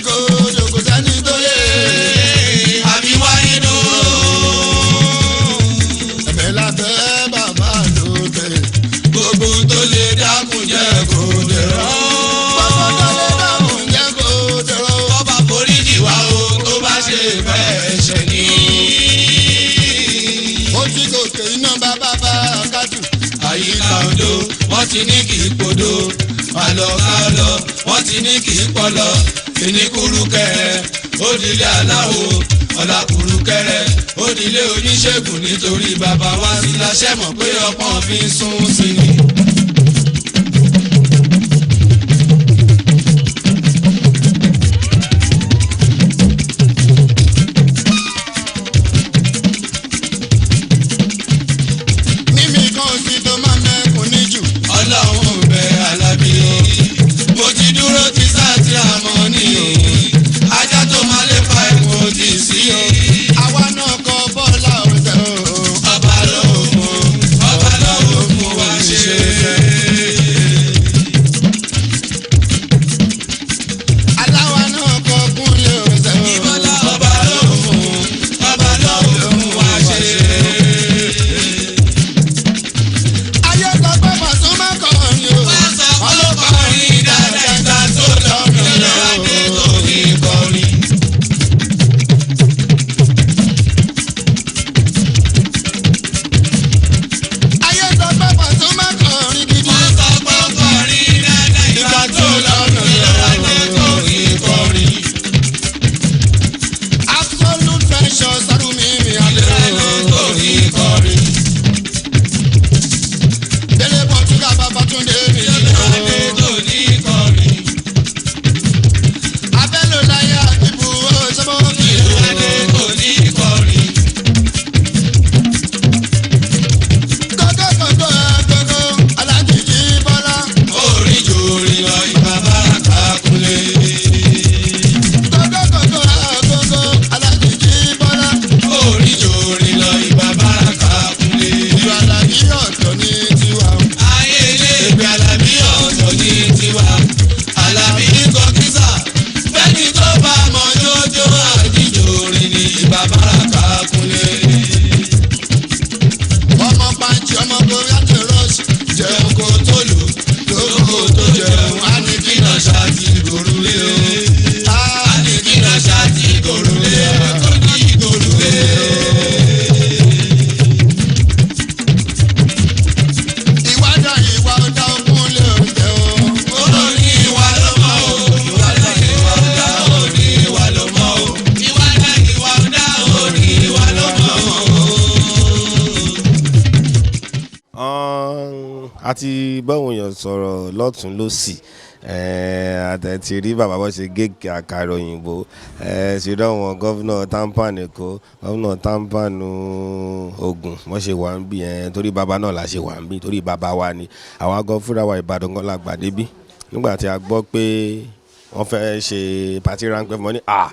Kò ṣòkò sẹ́ni tó yẹ. Àbí wáyé nù. Ẹ̀bẹ̀ la fẹ́ bàbá lókè. Gbogbo tó lè dákun jẹ́ kó dẹ̀rọ̀. Gbogbo tó lè dákun jẹ́ kó dẹ̀rọ̀. Ọba foríjì wá o tó bá ṣe fẹ́ ṣẹ̀ ní. Ó ti gòkè iná bàbá bá kájú. Àyíká odò wọ́n ti ní kì í podò. Àlọ́ kálọ̀ wọ́n ti ní kì í pọ̀lọ̀. Ìníkúrúkẹrẹ ó dilé aláwo. Ọ̀làkúrúkẹrẹ ó dilé oníṣègùn nítorí bàbá wa sí láṣẹ mọ̀ pé ọpọ́n fi ń sún sí ni. Mímí kan sí tó máa mẹ́kun níjù. Ọlọ́run bẹ Alábí o, mo ti dúró ti sáà tí a mọ̀ ní o, ajá tó máa lè fa ẹ̀kún ò tí ì sí o. Àwa náà kọ bọ́lá ọ̀sẹ̀ o. Ọba ló mú, ọba ló mú wa ṣe. Aláwa náà kọ kúnlé ọ̀sẹ̀ o. Ọba ló mú, ọba ló mú wa ṣe. Ayé sọ pé Pasuma kọrin o. Wọ́n sọ pé ó kọrin dáadáa ìgbà tó lọ kí ló wá dé tó fi kọrin. Ayé sọ pé Pasuma kọrin gidi. Wọ́n sọ pé ó kọrin dáadáa ìgbà tó lọ kí ló wá dé tó fi kọrin. Absolute pressure sọ́dún mi mi àlẹ́ o. Tó fi kọrin. Délé Pọ̀túgà Babátúndé mi Adé o. tó ní kọrin. Abẹ́lò láyé àdìbò sọ́mọ́ mi o. Adé tó ní kọrin. Gógó gógó gógó alájìjì Bọ́lá. Orin jòrin lọ ìgbà báraka kúnlé. Gógó gógó gógó alájìjì Bọ́lá. Orin jòrin lọ ìgbà báraka kúnlé. Ìlú Àlàbí ọ̀tọ̀ ní tiwa o. Ayé ilé ìgbé Alábí ọ̀tọ̀ ní tiwa. Alábí kọ kísà. Bẹ́ẹ̀ni tó bá mọ jójó àjíjòrin ní ìgbà báraka kúnlé. Ọmọ pàǹtí ọmọ Korea ti rush. Jẹun kó tó lò lóko tó jẹun. A ní kí náà ṣáàtì gòrúlé o. Á A ní kí náà ṣáàtì gòrúlé o. Tó ní gòrúlé ìwádà ìwà ọ̀dà òkun lè jẹ́ o. o. Ó ní ìwà ló mọ̀ o. Ìwà dá ìwà ọ̀dá ó ní ìwà ló mọ̀ o. Ìwà dá ìwà ọ̀dá ó ní ìwà ló mọ̀ o. A ti báwọn èèyàn sọ̀rọ̀ lọ́tún lọ́sì, àtẹ̀ ti rí bàbá bó ṣe gé àkàrà òyìnbó, ṣe dánwò governor tampan Èkó, governor tampan Ògùn wọ́n ṣe wà ń bí, torí bàbá náà la ṣe wà ń bí, torí bàbá wa ni. Àwa gan fúnra wa Ìbàdàn gan la gbà débí nígbà tí a gbọ́ pé wọ́n fẹ́ ṣe party ráńpẹ́ fún wọn ní à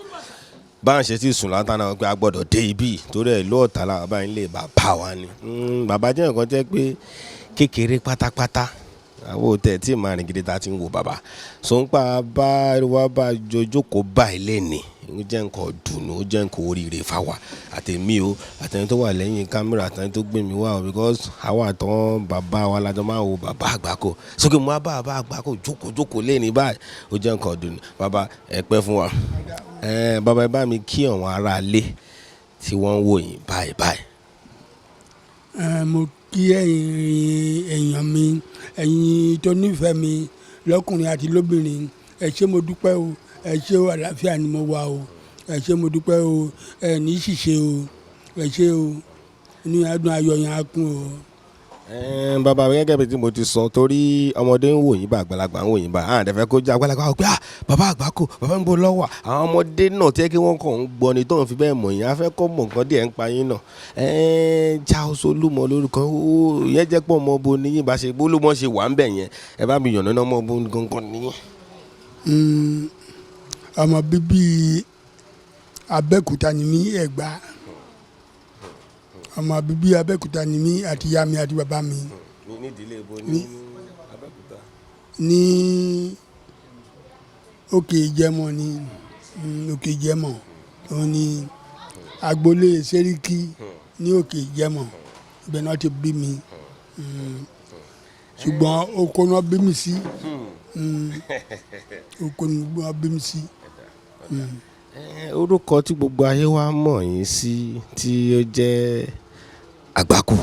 bá ń ṣe tí sùn látàná pé a gbọ́dọ̀ dé ibi torí ẹ̀ ló ọ̀tá la bàbá yín lè bàbá wa ni. Bàbá jẹ́ nǹkan tẹ́ pé kékeré pátápátá àwọn òtẹ̀ tí màá rìn gidi ta ti ń wo bàbá sọ́npa bá wa bá jojókòó báyìí lẹ́ni, ó jẹ́ nǹkan dùnú, ó jẹ́ nǹkan oríire fáwa àtẹ̀mí o, àtẹ̀yìn tó wà lẹ́yìn kámẹ́rà, àtẹ̀yìn tó gbé mi wá o, because àwa àtàwọn bàbá wa lájọ máa wo bàbá Àgbákò sókè mo wá bá bàbá Àgbákò jókòó jókòó lẹ́ni báyìí, ó jẹ́ nǹkan dùnú. Bàbá ẹ pẹ́ fún wa. Ẹ bàbá, ẹ bá mi kí àwọn ará ilé tí wọ́n ń wò yín báyìí báyìí. Ẹ, mo kí ẹ̀yin èèyàn mi, ẹ̀yin tó nífẹ̀ẹ́ mi lọ́kùnrin àti lóbìnrin. Ẹ ṣé, mo dúpẹ́ o. Ẹ ṣé o, àlàáfíà ni mo wà o. Ẹ ṣé, mo dúpẹ́ o. Ẹ ní ṣìṣe o. Ẹ ṣé o, inú yẹn á dùn, ayọ̀ yẹn á kún o. Bàbá mi, gẹ́gẹ́ bí tí mo ti sọ, torí ọmọdé ń wò yín bá, àgbàlagbà ń wò yín bá, àwọn àdẹ̀fẹ́ kó jẹ́ àgbàlagbà wọ́n pé, "Ah, bàbá Àgbákò, bàbá ń bọ̀ lọ́wọ́." Àwọn ọmọdé náà tí ẹ kí wọ́n kàn ń gbọ́ ni tó ń fi bẹ́ẹ̀ mọ̀ yín, á fẹ́ kọ́ mọ̀ nǹkan díẹ̀ ń pa yín náà. Charles Olúmọ lórúkọ ó ìyẹn jẹ́ pọ̀ ọmọ bo ní yín, bá ṣe bólúmọ ṣe wà ń bẹ̀ yẹn, ẹ bá mi yànnà náà, ọmọ bo gangan ní. Ọmọ bíbí Abẹ́òkúta ni mí, Ẹ̀gbá. Ọmọ bíbí Abẹ́òkúta ni mí, àti ìyá mi àti bàbá mi. Nídìílé ibo ní Abẹ́òkúta? Ní Òkè Ìjẹmọ ni, Òkè Ìjẹmọ òun ni agboolé Sẹ́ríkì ní Òkè Ìjẹmọ, ibẹ̀ náà ti bí mi. Ṣùgbọ́n oko náà bí mi sí. Oko náà bí mi sí. Orúkọ tí gbogbo ayé wa mọ̀ yín sí tí ó jẹ́ Àgbákò,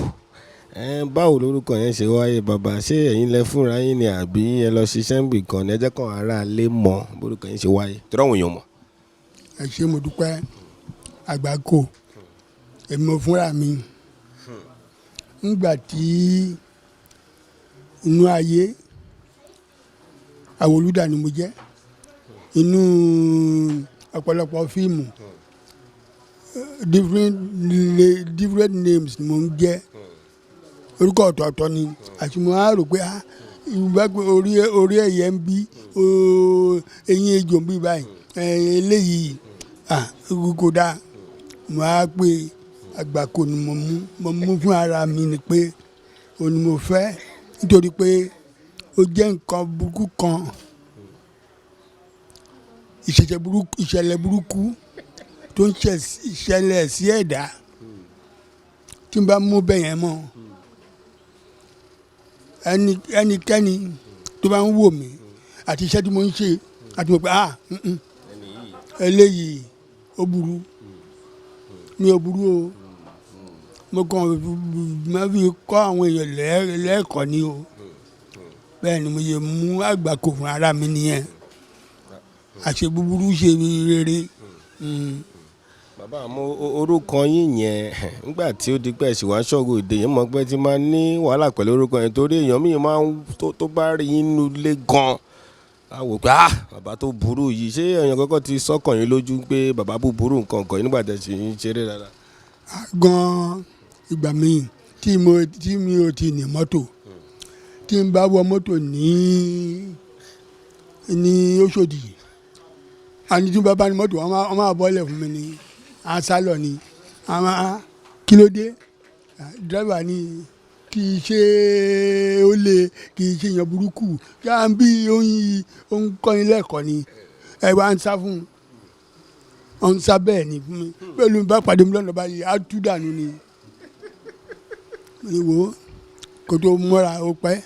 báwo lorúkọ yẹn ṣe wáyé, bàbá? Ṣé ẹ̀yin lẹ fúnra yín ni, àbí ẹ lọ ṣiṣẹ́ níbì kan ní? Ẹ jẹ́ kàn ará lé mọ̀ bórúkọ yẹn ṣe wáyé, torí àwọn èèyàn mọ̀. Ẹ ṣé, mo dúpẹ́. Àgbákò, èmi mo fúnra mi. Ńgbà tí inú ayé àwòlúdà ni mo jẹ́ inú ọ̀pọ̀lọpọ̀ fíìmù, different names ni mo ń jẹ́, orúkọ ọ̀tọ̀ọ̀tọ̀ ni. Àti mo á rò pé, ah, ìgbà pé orí ẹ̀yẹ ń bí eyín ejò ń bí báyìí, eléyìí, ah, kò dáa. Mo á pé Àgbákò ni mo mú fún ara mi, ni pé òun ni mo fẹ́, nítorí pé ó jẹ́ nǹkan burúkú kan, ìṣẹ̀ṣẹ̀ burúkú, ìṣẹ̀lẹ̀ burúkú tó ń ṣẹlẹ̀ sí ẹ̀dá. Tí n bá mú bẹ́ẹ̀ yẹn mọ́, ẹnikẹ́ni tó bá ń wò mí àti iṣẹ́ tí mo ń ṣe àti mo pé, ah, eléyìí ó burú. Mi ò burú o, mo kàn máa fi kọ́ àwọn èèyàn lẹ́ẹ̀kọ́ ni o. Bẹ́ẹ̀ ni mo ṣe mú Àgbákò fún ara mi nìyẹn, àṣẹ búburú ṣe rere. Bàbá, àmọ́ orúkọ yín yẹn, nígbà tí ó di pé ẹ̀sìn wá ṣọ́ọ̀gù èdè yẹn, mọ̀ pé ti máa ní wàhálà pẹ̀lú orúkọ yẹn, torí èèyàn míì máa ń tó bá rí yín nínú ilé gan-an, á wò pé, ah, bàbá tó burú yìí. Ṣé èèyàn kọ́kọ́ ti sọ́kàn yín lójú pé bàbá búburú nǹkan kan nígbà tẹ̀ ṣì ń ṣeré dáadáa? Gan, ìgbà míì tí mi ò ti ní mọ́tò, tí n bá wọ mọ́tò ní Òṣòdì, àní tí n bá bá ní mọ́tò, wọ́n máa bọ́lẹ̀ fún mi ní asálọ̀ ni. Àwọn kí ló dé? Dírẹ́bà ni kì í ṣe ó lè kì í ṣe èèyàn burúkú kí à ń bí oyin, ó ń kọ́ni lẹ́kọ̀ọ́ ni. Ẹ wá ń sá fún un, ó ń sá bẹ́ẹ̀ ni fún mi. Pẹ̀lú bá pàdé mi lọ́nà báyìí, á tú dànù ni. Mo ní wo kó tó mọ́ra, ó pẹ́.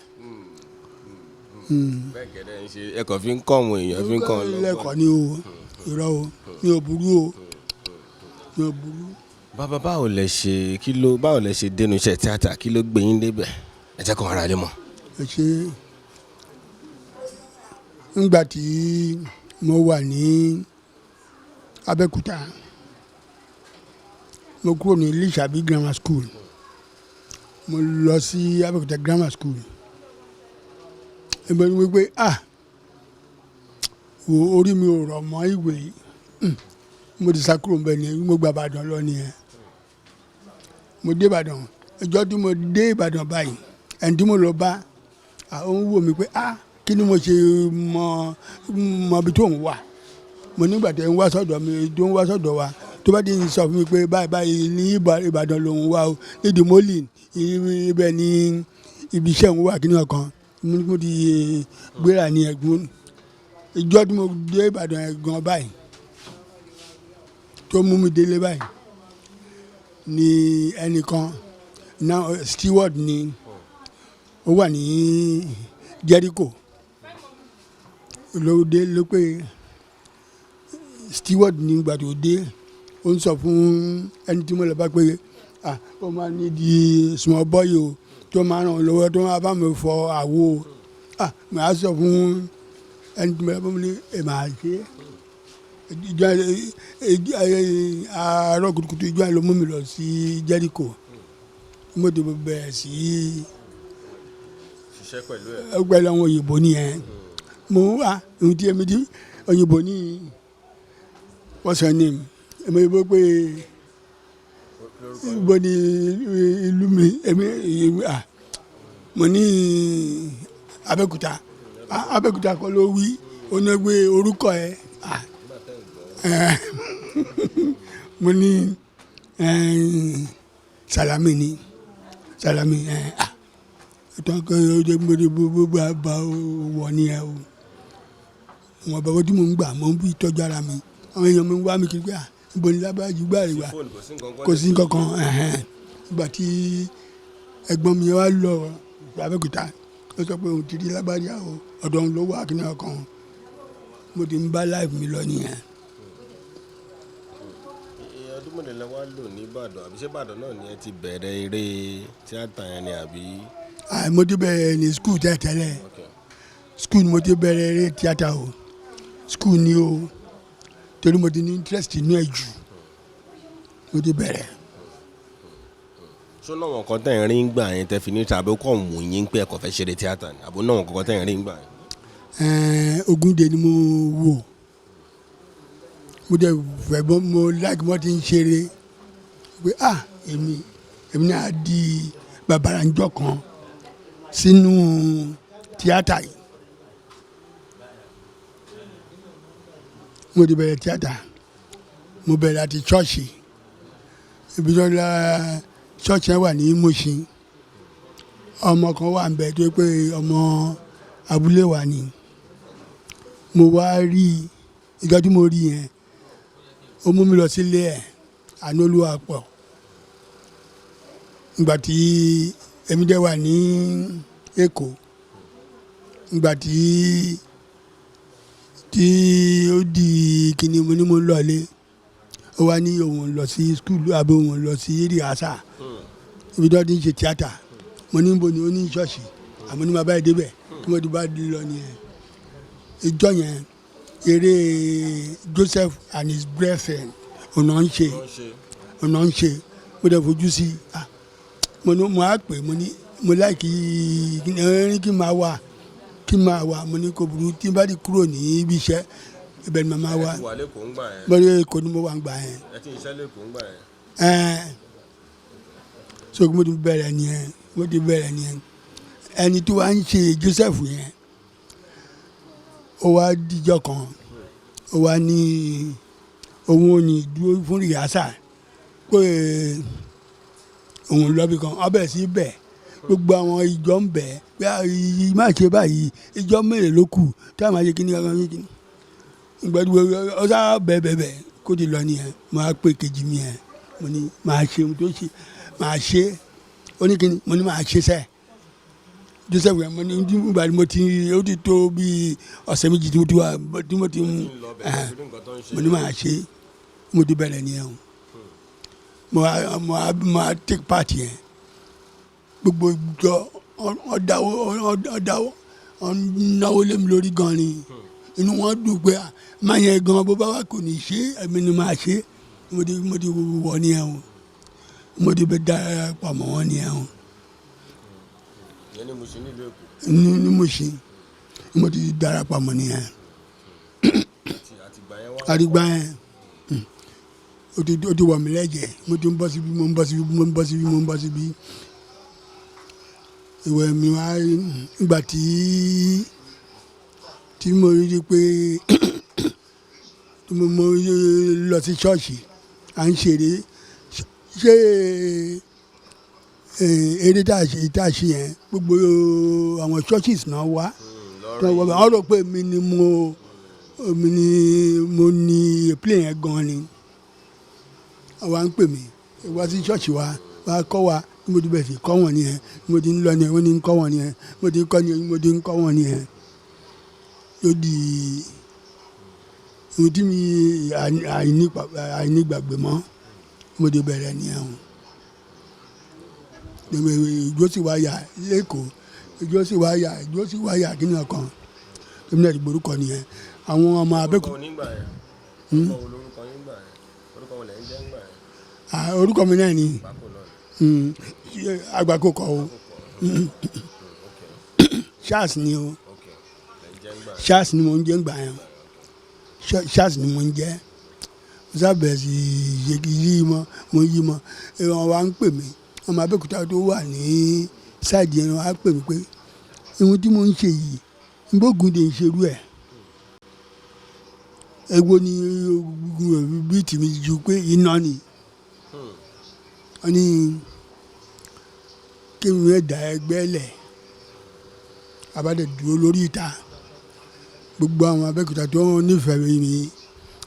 Bẹ́ẹ̀ kẹ́dẹ́ ń ṣe, ẹ kàn fi ń kọ́ àwọn èèyàn, fi ń kọ́ wọn lọ́gbọ́n. Lẹ́kọ̀ọ́ ni o. Irọ́ o, mi ò burú o, mi ò burú. Bàbá, báwo lẹ ṣe kí ló báwo lẹ ṣe dénú iṣẹ́ tíátà? Kí ló gbé yín débẹ̀? Ẹ jẹ́ kó ara lè mọ̀. Ẹ ṣe. Ńgbà tí mo wà ní Abẹ́òkúta, mo kúrò ní Lísàbí Grammar School, mo lọ sí Abẹ́òkúta Grammar School. Ẹgbẹ́ mi wípé, ah, wo orí mi ò rọ̀ mọ́ ìwé. Mo ti sá kúrò níbẹ̀ ni mo gba Ìbàdàn lọ nìyẹn. Mo dé Ìbàdàn. Ọjọ́ tí mo dé Ìbàdàn báyìí, ẹni tí mo lọ bá, ó ń wò mí pé, ah, kí ni mo ṣe mọ mọ ibi tó ń wà. Mo nígbà tó ń wá sọ́dọ̀ mi, tó ń wá sọ́dọ̀ wa, tó bá dé sọ fún mi pé báyìí báyìí ní Ìbàdàn lòun wà o, nídìí mọ́lì ibẹ̀ ní ibi iṣẹ́ òun wà, kí ni ọ̀kan mo ti gbéra ní ẹ̀gbọ́n. Ìjọ́ tí mo dé Ìbàdàn yẹn gan báyìí, tó mú mi délé báyìí ni ẹnìkan náà, steward ni ó wà ní Jericho, ló dé, ló pé steward ní. Ìgbà tó dé, ó ń sọ fún ẹni tí mo lọ bá pé, ah, ó máa ní di small boy o, tó máa ràn lọ́wọ́, tó máa bá mi fọ àwo. Ah, màá sọ fún ẹni tí mo lọ bá mi ní ẹ máa ṣe ìjọ àárọ̀ kùtùkùtù. Ìjọ ló mú mi lọ sí Jericho. Mo ti bẹ̀rẹ̀ sí Ṣiṣẹ́ pẹ̀lú ẹ̀. Pẹ̀lú àwọn òyìnbó nìyẹn. Mo wá ohun tí èmi tí òyìnbó ní, "What's your name?" Èmi òyìnbó pé ibo ni ìlú mi. Èmi ah, mo ní Abẹ́òkúta. Ah, Abẹ́òkúta kọ́ ló wí, ó ní pé orúkọ ẹ̀. Ah, mo ní Salami ni Salami. Ah, tọ́ kọ́ mo ní gbogbo àbá wọ̀ ni ẹ o. Wọn bàbá tí mò ń gbà, mò ń bí tọ́jú ara mi. Àwọn èèyàn mi ń wá mi kiri pé, ah, ibo ni lábàájú gbà rè wá? Fóònù, kò sí nǹkan kan. Kò sí nǹkan kan. Ìgbà tí ẹ̀gbọ́n mi wá lọ Abẹ́òkúta, ó sọ pé òun ti rí lágbájá o, ọ̀dọ̀ òun ló wà kí ni ọkàn. Mo ti ń bá life mi lọ nìyẹn. Ọdún mélòó lẹ wá lò ní Ìbàdàn? Àbí ṣé Ìbàdàn náà ni ẹ ti bẹ̀rẹ̀ eré tíátà yẹn ni àbí? Ah, mo ti bẹ̀rẹ̀ ní school tẹ́lẹ̀tẹ́lẹ̀. School ni mo ti bẹ̀rẹ̀ eré tíátà o. School ni o, torí mo ti ní interest inú ẹ̀ jù, mo ti bẹ̀rẹ̀. Ṣó náà wọn kan tẹ̀ ń rí ń gbà yẹn tẹ́ fi ní, tàbí ó kàn wù yín pé ẹ kò fẹ́ ṣeré tíátà ni, àbó náà wọn kankan tẹ̀ ń rí ń gbà yẹn? Ògúndé ni mo wò, mo dẹ̀ fẹ́ bọ́, mo like mo ti ń ṣeré pé, ah, èmi náà di bàbàrà ńjọ́ kan sínú tíátà yìí. Mo ti bẹ̀rẹ̀ tíátà, mo bẹ̀rẹ̀ láti ṣọ́ọ̀ṣì. Ibi tó la ṣọ́ọ̀ṣì yẹn wà ní Mùṣín. Ọmọ kan wà ń bẹ tó pé ọmọ abúlé wa ni. Mo wá rí i. Ìjọ tí mo rí yẹn, ó mú mi lọ sílé ẹ̀, àánú Olúwa pọ̀. Ìgbà tí èmi dẹ̀ wà ní Èkó, ìgbà tí ó di kíni, mo ní mo ń lọlé. Ó wá ní òun lọ sí school àbí òun lọ sí rehearsal ibi tí wọ́n ti ń ṣe tíátà. Mo ní bo ni? Ó ní ṣọ́ọ̀ṣì. Àmọ́ ní ma bá yẹ débẹ̀ tí mo ti bá lọ nìyẹn. Ìjọ yẹn, eré Joseph and His Brethren ọ̀nà ń ṣe ọ̀nà ń ṣe. Mo dẹ̀ fojú sí. Ah, mo ní mo á pè, mo ní mo like ẹni kí n máa wà, kí n máa wà. Mo ní kò burú, tí n bá ti kúrò ní ibi iṣẹ́, ibẹ̀ ni màá máa wà. Ẹ ti wà lẹ́kọ̀ọ́ ń gbà yẹn? Mo ní Èkó ni mo wà ń gbà yẹn. Ẹ ti ń ṣiṣẹ́ lẹ́kọ̀ọ́ ń gbà yẹn? Ẹn, so mo ti bẹ̀rẹ̀ nìyẹn, mo ti bẹ̀rẹ̀ nìyẹn. Ẹni tó wá ń ṣe Joseph yẹn, ó wá díjọ́ kan, ó wá ní òun ò ní dúró fún rehearsal, pé òun lọ́bì kan ọbẹ̀ sí bẹ̀. Gbogbo àwọn ìjọ ń bẹ̀ pé yìí má ṣe báyìí, ìjọ mélòó ló kù tí a máa ṣe kíní kankan kíní. Ìgbàdúgbò ọ̀sá bẹ̀ bẹ̀ bẹ̀ kó ti lọ nìyẹn. Mo á pè kejì mi yẹn, mo ní máa ṣe ohun tó ṣe, máa ṣe. Ó ní kíni? Mo ní máa ṣe sẹ́ẹ̀ Joseph yẹn. Mo ní nígbà tí mo ti, ó ti tó bí ọ̀sẹ̀ 2 tí mo ti wà, tí mo ti ń mo ní máa ṣe. Mo ti bẹ̀rẹ̀ nìyẹn o. Mo wá take part yẹn. Gbogbo ìjọ ọ̀dáwó ọ̀dáwó ọ̀náwó lé mi lórí gan ni. Inú wọn dùn pé má yẹn gan bó bá wà kò ní ṣe, èmi ni máa ṣe. Mo ti wọ̀ nìyẹn o. Mo ti bẹ darapọ̀ mọ́ wọn nìyẹn o. Ìyẹn ní Mùṣín nílùú Èkó? Ní Mùṣín mo ti darapọ̀ mọ́ nìyẹn. Àtìgbà yẹn wá? Àdìgbà yẹn, ó ti wọ̀ mí lẹ́jẹ̀. Mo ti ń bọ́ síbí, mo ń bọ́ síbí, mo ń bọ́ síbí, mo ń bọ́ síbí. Ìwẹ̀ mi wá, ìgbà tí mo rí i pé tí mo lọ sí ṣọ́ọ̀ṣì, à ń ṣeré, ṣé eré tá a ṣe yẹn, gbogbo àwọn churches náà wá tó wọ́n bá wọ́n rò pé èmi ni mo ní play yẹn gan ni. Àwa ń pè mí wá sí ṣọ́ọ̀ṣì wa, wá kọ́ wa. Bí mo ti bẹ̀rẹ̀ sí kọ́ wọn nìyẹn. Mo ti ń lọ nìyẹn, wọ́n ní ń kọ́ wọn nìyẹn. Mo ti ń kọ́ nìyẹn, mo ti ń kọ́ wọn nìyẹn. Ló di ohun tí mi àìnígbàgbé mọ́. Mo ti bẹ̀rẹ̀ nìyẹn o. Ìjó sì wá yà lẹ́kọ̀ọ́, ìjó sì wá yà, ìjó sì wá yà. Kí ni ọkàn èmi náà ti gborúkọ nìyẹn, àwọn ọmọ Abẹ́òkúta. Orúkọ nígbà yẹn, orúkọ wo lorúkọ yín gbà yẹn? Orúkọ wo lẹ̀ ń jẹ́ ńgbà yẹn? Ah, orúkọ mi náà ni Bákò náà ni? Àgbàkó kọ o. Charles ni o. Charles ni mo ń jẹ́ ńgbà yẹn. Charles ni mo ń jẹ́. Mo sábẹ̀ sí yí mọ́, mo yí mọ́. Wọ́n wá ń pè mí, ọmọ Abẹ́òkúta tó wà ní sáìdì yẹn wọ́n á pè mí pé ohun tí mo ń ṣe yìí, nbógun de ń ṣerú ẹ̀. Èwo ni ogun bí tèmi ju pé iná ni. Wọ́n ní kí n yẹn da ẹgbẹ́ lẹ̀. A bá dẹ̀ dúró lórí ìta. Gbogbo àwọn Abẹ́òkúta tó nífẹ̀ẹ́ mi ni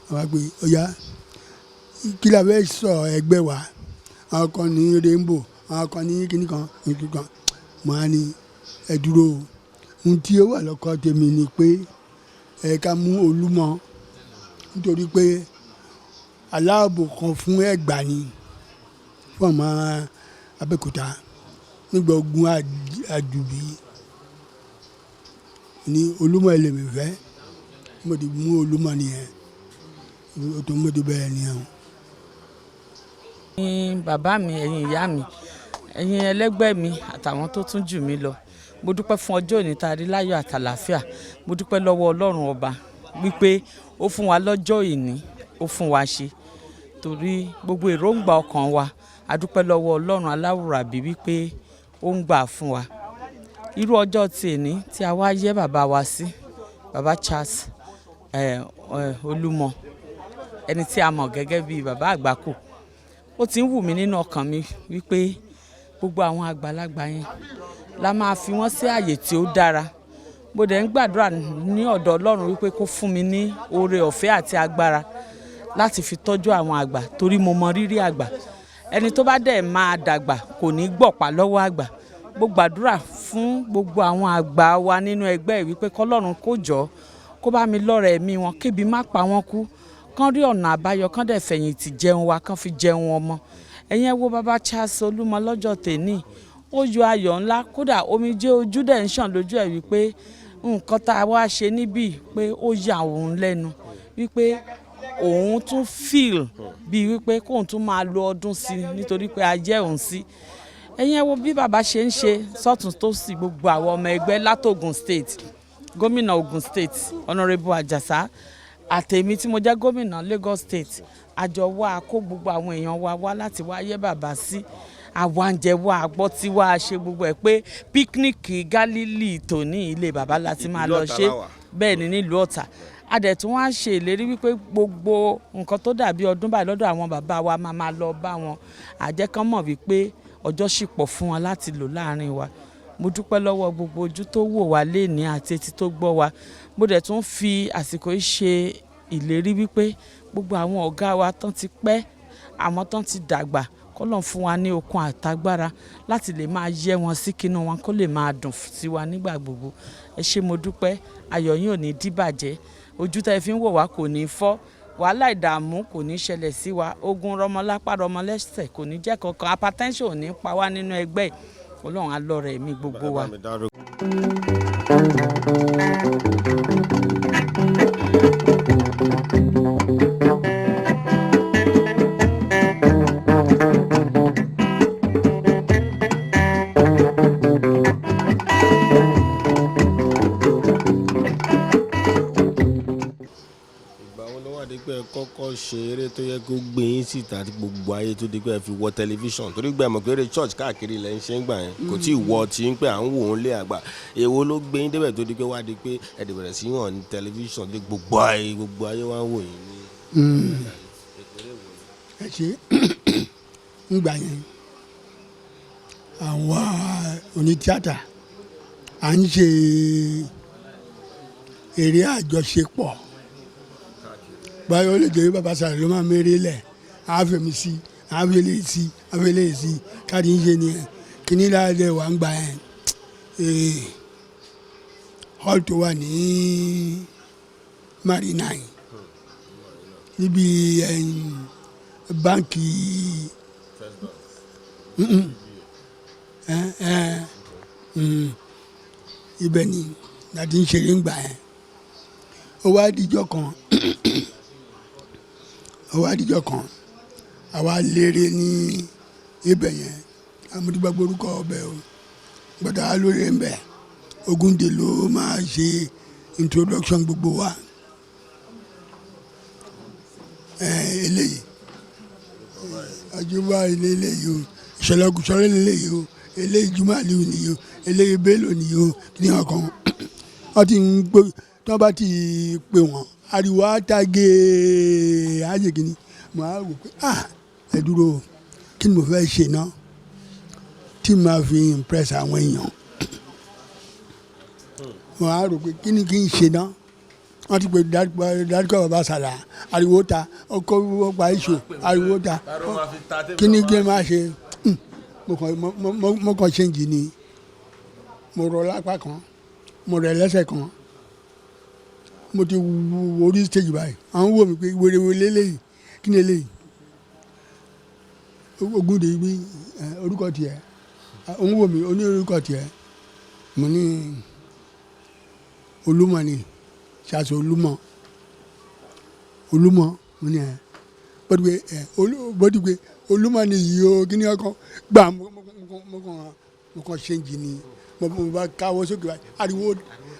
wọ́n wá pé ó yá, kí la fẹ́ sọ ẹgbẹ́ wa? Àwọn kan ní Rainbow, àwọn kan ní kíní kan, kíní kan. Mo á ní ẹ dúró o. Ohun tí ó wà lọ́kàn tèmi ni pé ẹ ká mú Olúmọ nítorí pé aláàbò kan fún Ẹ̀gbá ni, fún ọmọ Abẹ́òkúta nígbà ogun Àjùbí ní Olúmọ ẹlẹ́mì fẹ́. Mo ti mú Olúmọ nìyẹn, mo ti bẹ̀rẹ̀ nìyẹn. Ẹ̀yin bàbá mi, ẹ̀yin ìyá mi, ẹ̀yin ẹlẹ́gbẹ́ mi àtàwọn tó tún jù mí lọ. Mo dúpẹ́ fún ọjọ́ òní tá a rí láyọ̀ àtàlàáfíà. Mo dúpẹ́ lọ́wọ́ Ọlọ́run ọba wípé ó fún wa lọ́jọ́ ìní, ó fún wa ṣe. Torí gbogbo èròǹgbà ọkàn wa, a dúpẹ́ lọ́wọ́ Ọlọ́run aláwùrábí wípé ó ń gbà fún wa. Irú ọjọ́ tí èní tí a wá yẹ́ bàbá wa sí, bàbá Charles Olúmọ, ẹni tí a mọ̀ gẹ́gẹ́ bí bàbá Àgbákò. Ó ti ń wù mí nínú ọkàn mi wípé gbogbo àwọn àgbàlagbà yẹn la máa fi wọ́n sí ààyè tí ó dára. Mo dẹ̀ ń gbàdúrà ní ọ̀dọ̀ Ọlọ́run wípé kó fún mi ní oore ọ̀fẹ́ àti agbára láti fi tọ́jú àwọn àgbà torí mo mọ rírì àgbà. Ẹni tó bá dẹ̀ máa dàgbà kò ní gbọ̀pá lọ́wọ́ àgbà. Mo gbàdúrà fún gbogbo àwọn àgbà wa nínú ẹgbẹ́ wípé k'Ọlọ́run kó jọ́, kó bá mi lọ́rẹ̀ ẹ̀mí wọn, kébi má pa wọ́n kú, kán rí ọ̀nà àbáyọ, kán dẹ̀ fẹ̀yìntì jẹun wa, kán fi jẹun ọmọ. Ẹ̀yin ẹ wo bàbá Charles Olúmọ lọ́jọ́ tèní, ó yọ ayọ̀ ńlá, kódà omijé ojú dẹ̀ ń ṣàn lójú ẹ̀ wípé nǹkan tá a wá ṣe níbí pé ó ya òun lẹ́nu wípé òun tún feel bíi wípé kóun tún máa lo ọdún sí nítorí pé a yẹ́ òun sí. Ẹ̀yin ẹ wo bí bàbá ṣe ń ṣe sọ́tún tó sì gbogbo àwọn ọmọ ẹgbẹ́ látògùn State, gómìnà Ogun State, Honourable Ajasa, àtèmi tí mo jẹ́ gómìnà Lagos State, àjọ wa kó gbogbo àwọn èèyàn wa wá láti wá yẹ́ bàbá sí. Àwa ń jẹ wá gbọ́ tí wá ṣe gbogbo ẹ̀ pé píkníkì Gálílì tòní ilé bàbá láti máa lọ ṣe bẹ́ẹ̀ ni nílùú Ọ̀tà. A dẹ̀ tún wá ṣe ìlérí wípé gbogbo nǹkan tó dàbí ọdún báyìí lọ́dọ̀ àwọn bàbá wa máa máa lọ bá wọn. Àjẹ́ kan mọ̀ wípé ọjọ́ sì pọ̀ fún wọn láti lò láàrin wa. Mo dúpẹ́ lọ́wọ́ gbogbo ojú tó wò wá léèní àti etí tó gbọ́ wa. Mo dẹ̀ tún fi àsìkò yìí ṣe ìlérí wípé gbogbo àwọn ọ̀gá wa tán ti pẹ́, àwọn tán ti dàgbà, k'Ọlọ́run fún wa ní okun àtàgbàra láti lè máa yẹ́ wọn sí kínú wọn kó lè máa dùn sí wa nígbà gbogbo. Ẹ ṣé, mo dúpẹ́. Ayọ̀ yín ò ní díbàjẹ́. Ojú tí ẹ fi ń wò wá kò ní fọ́. Wàhálà ìdààmú kò ní ṣẹlẹ̀ sí wa. Ogun rọmọlápá rọmọlẹ́sẹ̀ kò ní jẹ́ kankan. Hypertension ò ní pa wá nínú ẹgbẹ́. Ọlọ́run á lọ́rẹ̀ ẹ̀mí gbogbo wa. Ìgbà wo ló wà dé pé ẹ kọ́kọ́ ṣe eré tó yẹ kó gbé yín síta tí gbogbo ayé tó di pé ẹ fi wọ tẹlifíṣàn? Torí gbà mọ̀ pé eré church káàkiri ilẹ̀ ń ṣe ń gbà yẹn kò tí ì wọ tí ń pẹ́ à ń wò ó lé àgbà. Èwo ló gbé yín débẹ̀ tó di pé wá di pé ẹ dẹ̀ bẹ̀rẹ̀ sí hàn ní tẹlifíṣàn tí gbogbo ayé wá ń wò yín ní? Ẹ ṣe ń gbà yẹn, àwọn onítíátà à ń ṣe eré àjọṣepọ̀. Báyọ̀ ó lè jẹ́ bàbá sàrẹ̀ ló máa méré lẹ̀, á fèmí sí, á fèlè sí, á fèlè sí, káàdì ń ṣe nìyẹn. Kíní láàdẹ̀ wà ń gbà yẹn, hall tó wà ní Marina yìí, níbi báńkì ibẹ̀ ni láti ń ṣeré ń gbà yẹn. Ó wá dijọ́ kan, ó wá dijọ́ kan, àwa léré ní ibẹ̀ yẹn. Amúdígbàgbọ́ orúkọ ọbẹ̀ o, gbọ́dọ̀ á lóore ń bẹ̀. Ògúndé ló máa ṣe introduction gbogbo wa. Eléyìí àjọba eléyìí o, ìṣọlọgùsọlọ eléyìí o, eléyìí Juma Aliu nìyí o, eléyìí Bello nìyí o. Ní ọkàn wọn ti ń gbé, tí wọn bá ti pè wọn, ariwo àtàgé àjèkìní. Mo á wò pé, ah, ẹ dúró o, kí ni mo fẹ́ ṣe náà tí màá fi impress àwọn èèyàn? Mo á rò pé kí ni kí n ṣe náà. Wọ́n ti pè dárúkọ bàbá sàlà, ariwo ta, ọkọ ọgbà iṣu, ariwo ta. Kí ni kí n máa ṣe? Mo kàn change ni. Mo rọ lápá kan, mo rẹ lẹ́sẹ̀ kan, mo ti wo orí stage báyìí, àwọn wò mí pé wèrèwèrè lélẹ́yìí, kí ni eléyìí? Ògúndé wí orúkọ tiẹ̀, òun wò mí, ó ní orúkọ tiẹ̀. Mo ní Olúmọ ni, ṣàṣọ Olúmọ, Olúmọ. Mo ní ẹ bọ́dúgbé ẹ olú bọ́dúgbé Olúmọ ni yìí o. Kí ni ọkàn gbà? Mo kàn change ni. Mo bá káwọ́ sókè báyìí, ariwo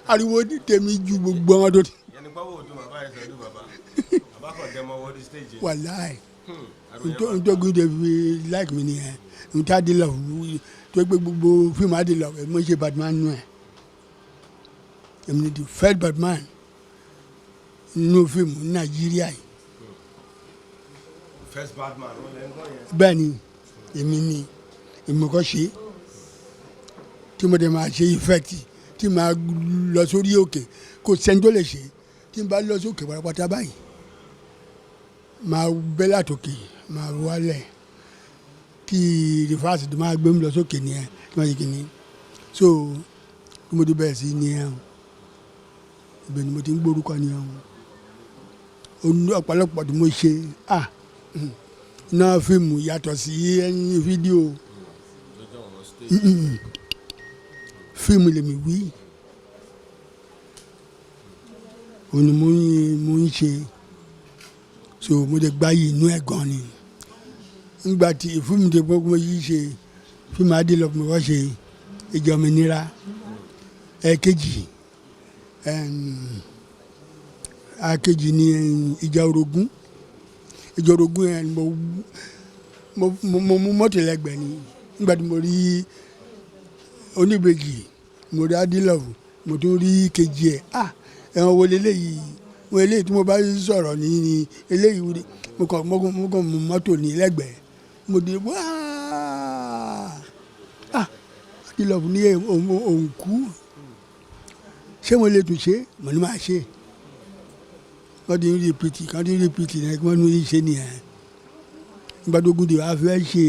ariwo tèmi ju gbogbo wọn tó ti. Yẹn gbọ́ wò ó dùn bàbá yẹn sọdún bàbá bàbá kàn dẹ́ mọ́ wọ́ọ́dí stage. Wàláì, ntọ́gun de fi like mi nìyẹn. Ntọ́ adilọ tó gbé gbogbo fíìmù adilọ, mo ṣe Batman nù ẹ. Èmi ni the first Batman nínú fíìmù Nàìjíríà yìí. First Batman ó lẹ́ ń gbọ́ yẹn. Bẹ́ẹ̀ ni, èmi ni èmi kọ́ ṣe tí mo dẹ̀ máa ṣe effect tí màá lọ sórí òkè, kò sẹ́ni tó lè ṣe. Tí n bá lọ sókè pátápátá báyìí, máa bẹ́ látòkè, máa wálẹ̀, kí reverse tó máa gbé mi lọ sókè nìyẹn, tí wọ́n ṣe kìíní. So bí mo ti bẹ̀rẹ̀ sí nìyẹn o, ibẹ̀ ni mo ti ń gbórúkọ nìyẹn o. Ní ọ̀pọ̀lọpọ̀ tí mo ṣe, ah, náà fíìmù yàtọ̀ sí ẹyin fídíò. Fíìmù lèmi wí, òun ni mo ń ṣe. So mo lè gbáyé inú ẹ̀ gan ni. Nígbà tí fíìmù tó gbọ́ mo yí ṣe fíìmù adélọ́pọ̀, mo wá ṣe ìjọ òmìnira ẹ̀ẹ̀kejì, àkejì ni ìjà orogún. Ìjà orogún yẹn ni mo mú mọ́tò lẹ́gbẹ̀ẹ́ ni. Nígbà tí mo rí oníbejì, mo rí adélọ́fù, mo tún rí kejì ẹ̀. Ah, ẹ̀wọ̀n wo leléyìí? Wọn eléyìí tí mo bá sọ̀rọ̀ ní ní eléyìí wúri. Mo kàn mú mọ́tò ní lẹ́gbẹ̀ẹ́, mo di wáá. Ah, adélọ́fù ní òun kú, ṣé mo lè tún ṣe? Mo ní máa ṣe. Wọ́n ti ń repeat kan, ti ń repeat ní kí wọ́n ní ṣe nìyẹn. Nígbà tó gùn dé wàá fẹ́ ṣe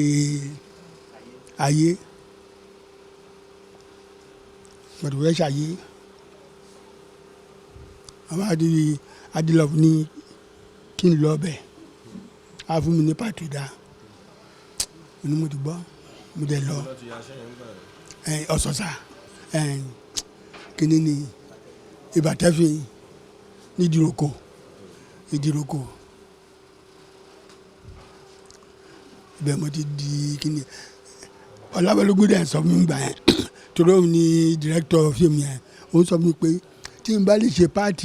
ayé, nígbà tó fẹ́ ṣàyé, àwọn adìlọ́fù ní kí n lọ bẹ̀, á fún mi ní pàtó dá. Mo ní mo ti gbọ́, mo dẹ̀ lọ ọ̀sọ̀sà kíní ni ìbátẹ́fin ní Ìdíròkò, Ìdíròkò. Ibẹ̀ mo ti di kíní. Ọlábalógún dẹ̀ sọ fún mi gbà yẹn, torí òun ni director fíìmù yẹn. Òun sọ fún mi pé tí n bá lè ṣe part,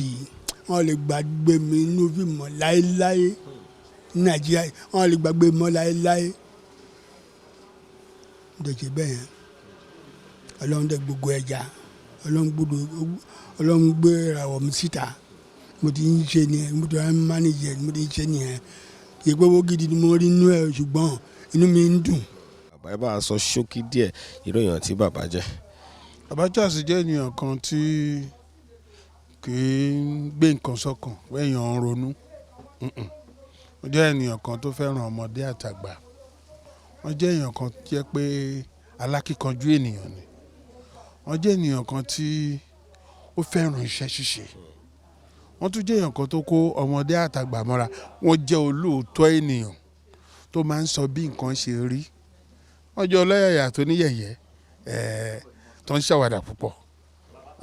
wọn lè gbàgbé mi nínú fíìmù mọ́ láéláé ní Nàìjíríà, wọn lè gbàgbé mi mọ́ láéláé. Mo dẹ̀ ṣe bẹ́ẹ̀ yẹn. Ọlọ́run dẹ̀ gbogbo ẹja, Ọlọ́run gbọdọ̀, Ọlọ́run gbé ìràwọ̀ mi síta. Mo ti ń ṣe nìyẹn, mo ti ń manage ẹ̀, mo ti ń ṣe nìyẹn. Kì í pé owó gidi ni mo rí nínú ẹ̀, ṣùgbọ́n inú mi ń dùn. Bàbá, ẹ bá a sọ ṣókí díẹ̀ irú èèyàn tí bàbá jẹ́. Bàbá Charles jẹ́ ènìyàn kan tí kì í gbé nǹkan sọ́kàn pé èèyàn ń ronú. Ó jẹ́ ènìyàn kan tó fẹ́ràn ọmọdé àtàgbà. Wọ́n jẹ́ èèyàn kan tó jẹ́ pé alákíkanjú ènìyàn ni. Wọ́n jẹ́ ènìyàn kan tí ó fẹ́ràn iṣẹ́ ṣíṣe. Wọ́n tún jẹ́ èèyàn kan tó kó ọmọdé àtàgbà mọ́ra. Wọ́n jẹ́ olóòótọ́ ènìyàn tó máa ń sọ bí nǹkan ṣe rí. Wọ́n jẹ́ ọlọ́yàyà tó ní yẹ̀yẹ́, tó ń ṣàwàdà púpọ̀.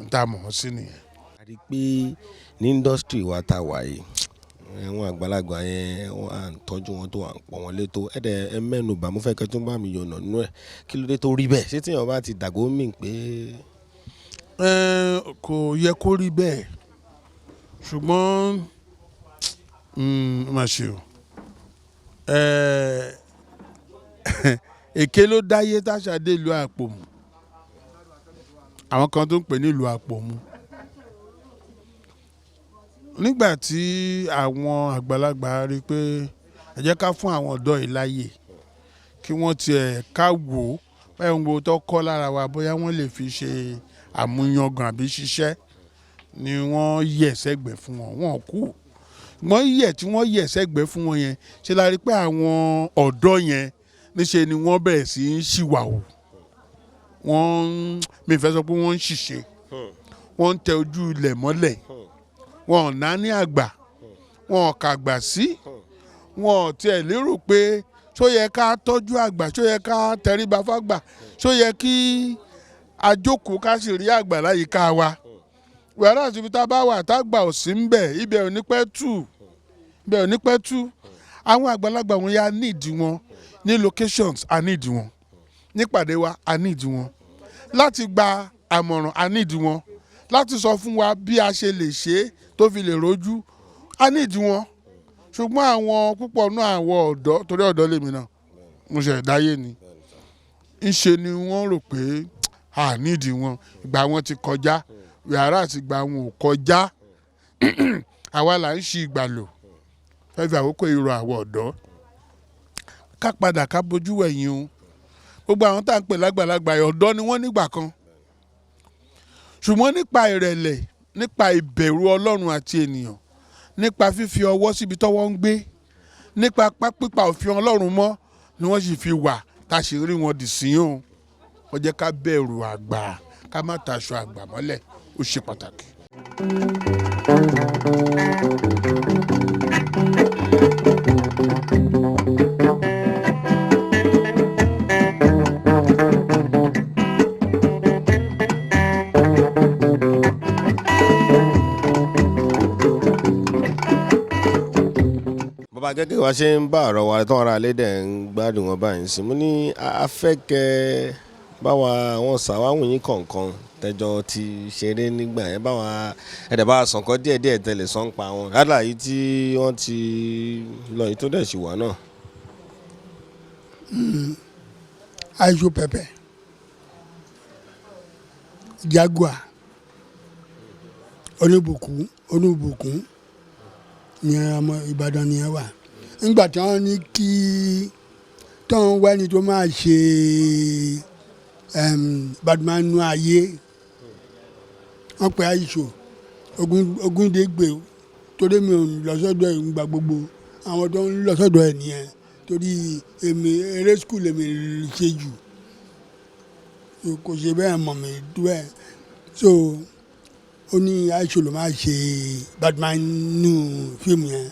N ta mọ̀ wọ́n sí nìyẹn. A rí i pé ní industry wa tá a wà yìí, àwọn àgbàlagbà yẹn, wọ́n à ń tọ́jú wọn tó, à ń pọ́n wọn lé tó. Ẹ̀dẹ̀ ẹ mẹ́nu bà, mo fẹ́ kẹ́ tó bá mi yànnà nínú ẹ̀. Kí ló dé tó rí bẹ́ẹ̀? Ṣé tí èèyàn bá ti dàgbà ó mean pé. Kò yẹ kó rí bẹ́ẹ̀, ṣùgbọ́n má ṣe o. Èké ló dáyé táṣà dé ìlú Àpòmù, àwọn kan tó ń pè ní ìlú Àpòmù. Nígbà tí àwọn àgbàlagbà rí i pé ẹ jẹ́ ká fún àwọn ọ̀dọ́ yìí láàyè kí wọ́n tiẹ̀ ká wò ó báyìí, ń wo tó kọ́ lára wa, bóyá wọ́n lè fi ṣe àmúyangàn àbí ṣiṣẹ́ ni, wọ́n yẹ̀ sẹ́gbẹ̀ẹ́ fún wọn. Wọn kú wọ́n yẹ̀ tí wọ́n yẹ̀ sẹ́gbẹ̀ẹ́ fún wọn yẹn, ṣe la rí pé àwọn ọ̀dọ́ yẹn níṣe ni wọ́n bẹ̀rẹ̀ sí í ṣìwàwù. Wọ́n ń, mi fẹ́ sọ pé wọ́n ń ṣìṣe, wọ́n ń tẹ ojú ilẹ̀ mọ́lẹ̀, wọn ò náání àgbà, wọn ò kàgbà sí, wọn ò tiẹ̀ lérò pé ṣó yẹ ká tọ́jú àgbà, ṣó yẹ ká tẹríba fágbà, ṣó yẹ kí a jókòó ká sì rí àgbà láyìíká wa. Wàhálà síbi tá a bá wà tágbà ò sí ń bẹ̀, ibẹ̀ ò ní pẹ́ tù, ibẹ̀ ò ní pẹ́ tú. Àwọn àgbàlagbà wọn yà nídìí wọn ní locations, a nídìí wọn nípàdé wa, a nídìí wọn láti gba àmọ̀ràn, a nídìí wọn láti sọ fún wa bí a ṣe lè ṣe é tó fi lè rojú, a nídìí wọn. Ṣùgbọ́n àwọn púpọ̀ náà, àwọn ọ̀dọ́, torí ọ̀dọ́ lèmi náà, mo ṣe dáyé ni, ńṣe ni wọ́n rò pé a nídìí wọn, ìgbà wọn ti kọjá. Yàrá àti ìgbà wọn ò kọjá. Àwa là ń ṣi ìgbà lò. Fẹ́ fi àkókò ìrọ̀ àwọn ọ̀dọ́ ká padà, ká bójú wẹ̀yìn o. Gbogbo àwọn tá à ń pè lágbàlagbà yìí, ọ̀dọ́ ni wọ́n nígbà kan, ṣùgbọ́n nípa ìrẹ̀lẹ̀, nípa ìbẹ̀rù Ọlọ́run àti ènìyàn, nípa fífi ọwọ́ síbi tọ́wọ́ ń gbé, nípa pípa òfin Ọlọ́run mọ́ ni wọ́n sì fi wà tá a sì rí wọn dì sí o. Wọ́n jẹ́ ká bẹ̀rù àgbà, ká má taṣọ àgbà mọ́lẹ̀, ó ṣe pàtàkì. Bàbá, gẹ́gẹ́ wa ṣe ń bá ọ̀rọ̀ wa tán, ara lédè ń gbádùn wọn báyìí sí, mo ní afẹ́kẹ́ báwa àwọn sàwáwù yín kọ̀ọ̀kan tẹjọ ti ṣeré nígbà yẹn, báwa ẹ̀dẹ̀ bá sàn kọ́ díẹ̀díẹ̀ tẹ̀lé sàn pa wọn rádà yìí tí wọ́n ti lọ yìí tó dẹ̀ sì wà náà. Aisho Pẹpẹ, Jaguar, Oníbùkún, Oníbùkún ní ọmọ Ìbàdàn ni ẹ wà nígbà tí wọ́n ní kí tí wọ́n wá ẹni tó máa ṣe Badman nú ayé, wọ́n pe Aisho Ogundegbe, torí mi ò lọ sọ́dọ̀ ẹ̀ ńgbà gbogbo àwọn tó ń lọ sọ́dọ̀ ẹ̀ nìyẹn, torí èmi eré school èmi ṣe jù, kò ṣe bẹ́ẹ̀ mọ̀ mí bẹ́ẹ̀. So ó ní Aisho ló máa ṣe Badman nù fíìmù yẹn.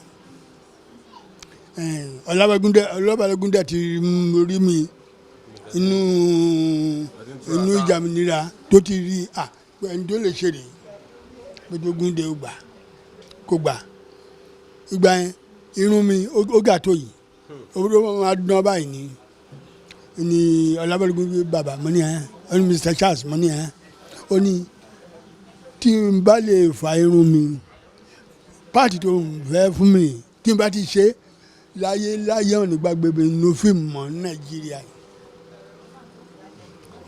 Ọlábàlógúndé ti rí mi inú ìjà mi nira tó ti rí à ẹni tó lè ṣe rèé pé tó Gúndé ó gbà kó gbà. Ìgbà yẹn irun mi ó gà tó yìí, ó máa dán báyìí ní Ọlábàlógún bàbá mo ní ẹ, ó ní Mr Charles mo ní ẹ, ó ní tí n bá lè fa irun mi páàtì tó ń fẹ́ fún mi, tí n bá ti ṣe láyé láyé ọ̀nì gbàgbé mi nínú fíìmù mọ́ ní Nàìjíríà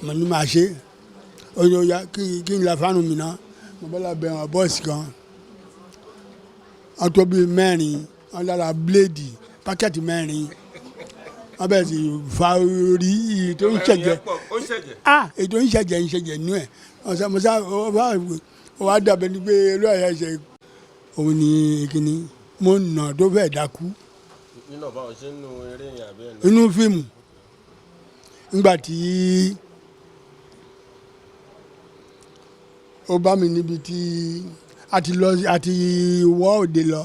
mo ní máa ṣe. Ó ní ó yá kí n la fárun mi náà. Mo bá la bẹ̀ wọ́n bọ́ọ̀sì kan, wọ́n tó bíi mẹ́rin, wọ́n lára bíléèdì pákẹ́ẹ̀tì mẹ́rin, wọ́n bẹ̀rẹ̀ sí fa orí èyí tó ń ṣẹ̀jẹ̀, ah, èyí tó ń ṣẹ̀jẹ̀ nú ẹ̀. Ọ̀sán mo sá ó wá dàbẹ̀ ni pé olú àyà ṣe òun ní kíní mo nà tó fẹ́ dákú. Nínú ọba ṣe ń nu eré yẹn àbí ẹ̀? Inú fíìmù, nígbà tí ó bá mi níbi tí a ti lọ, a ti wọ́ òde lọ,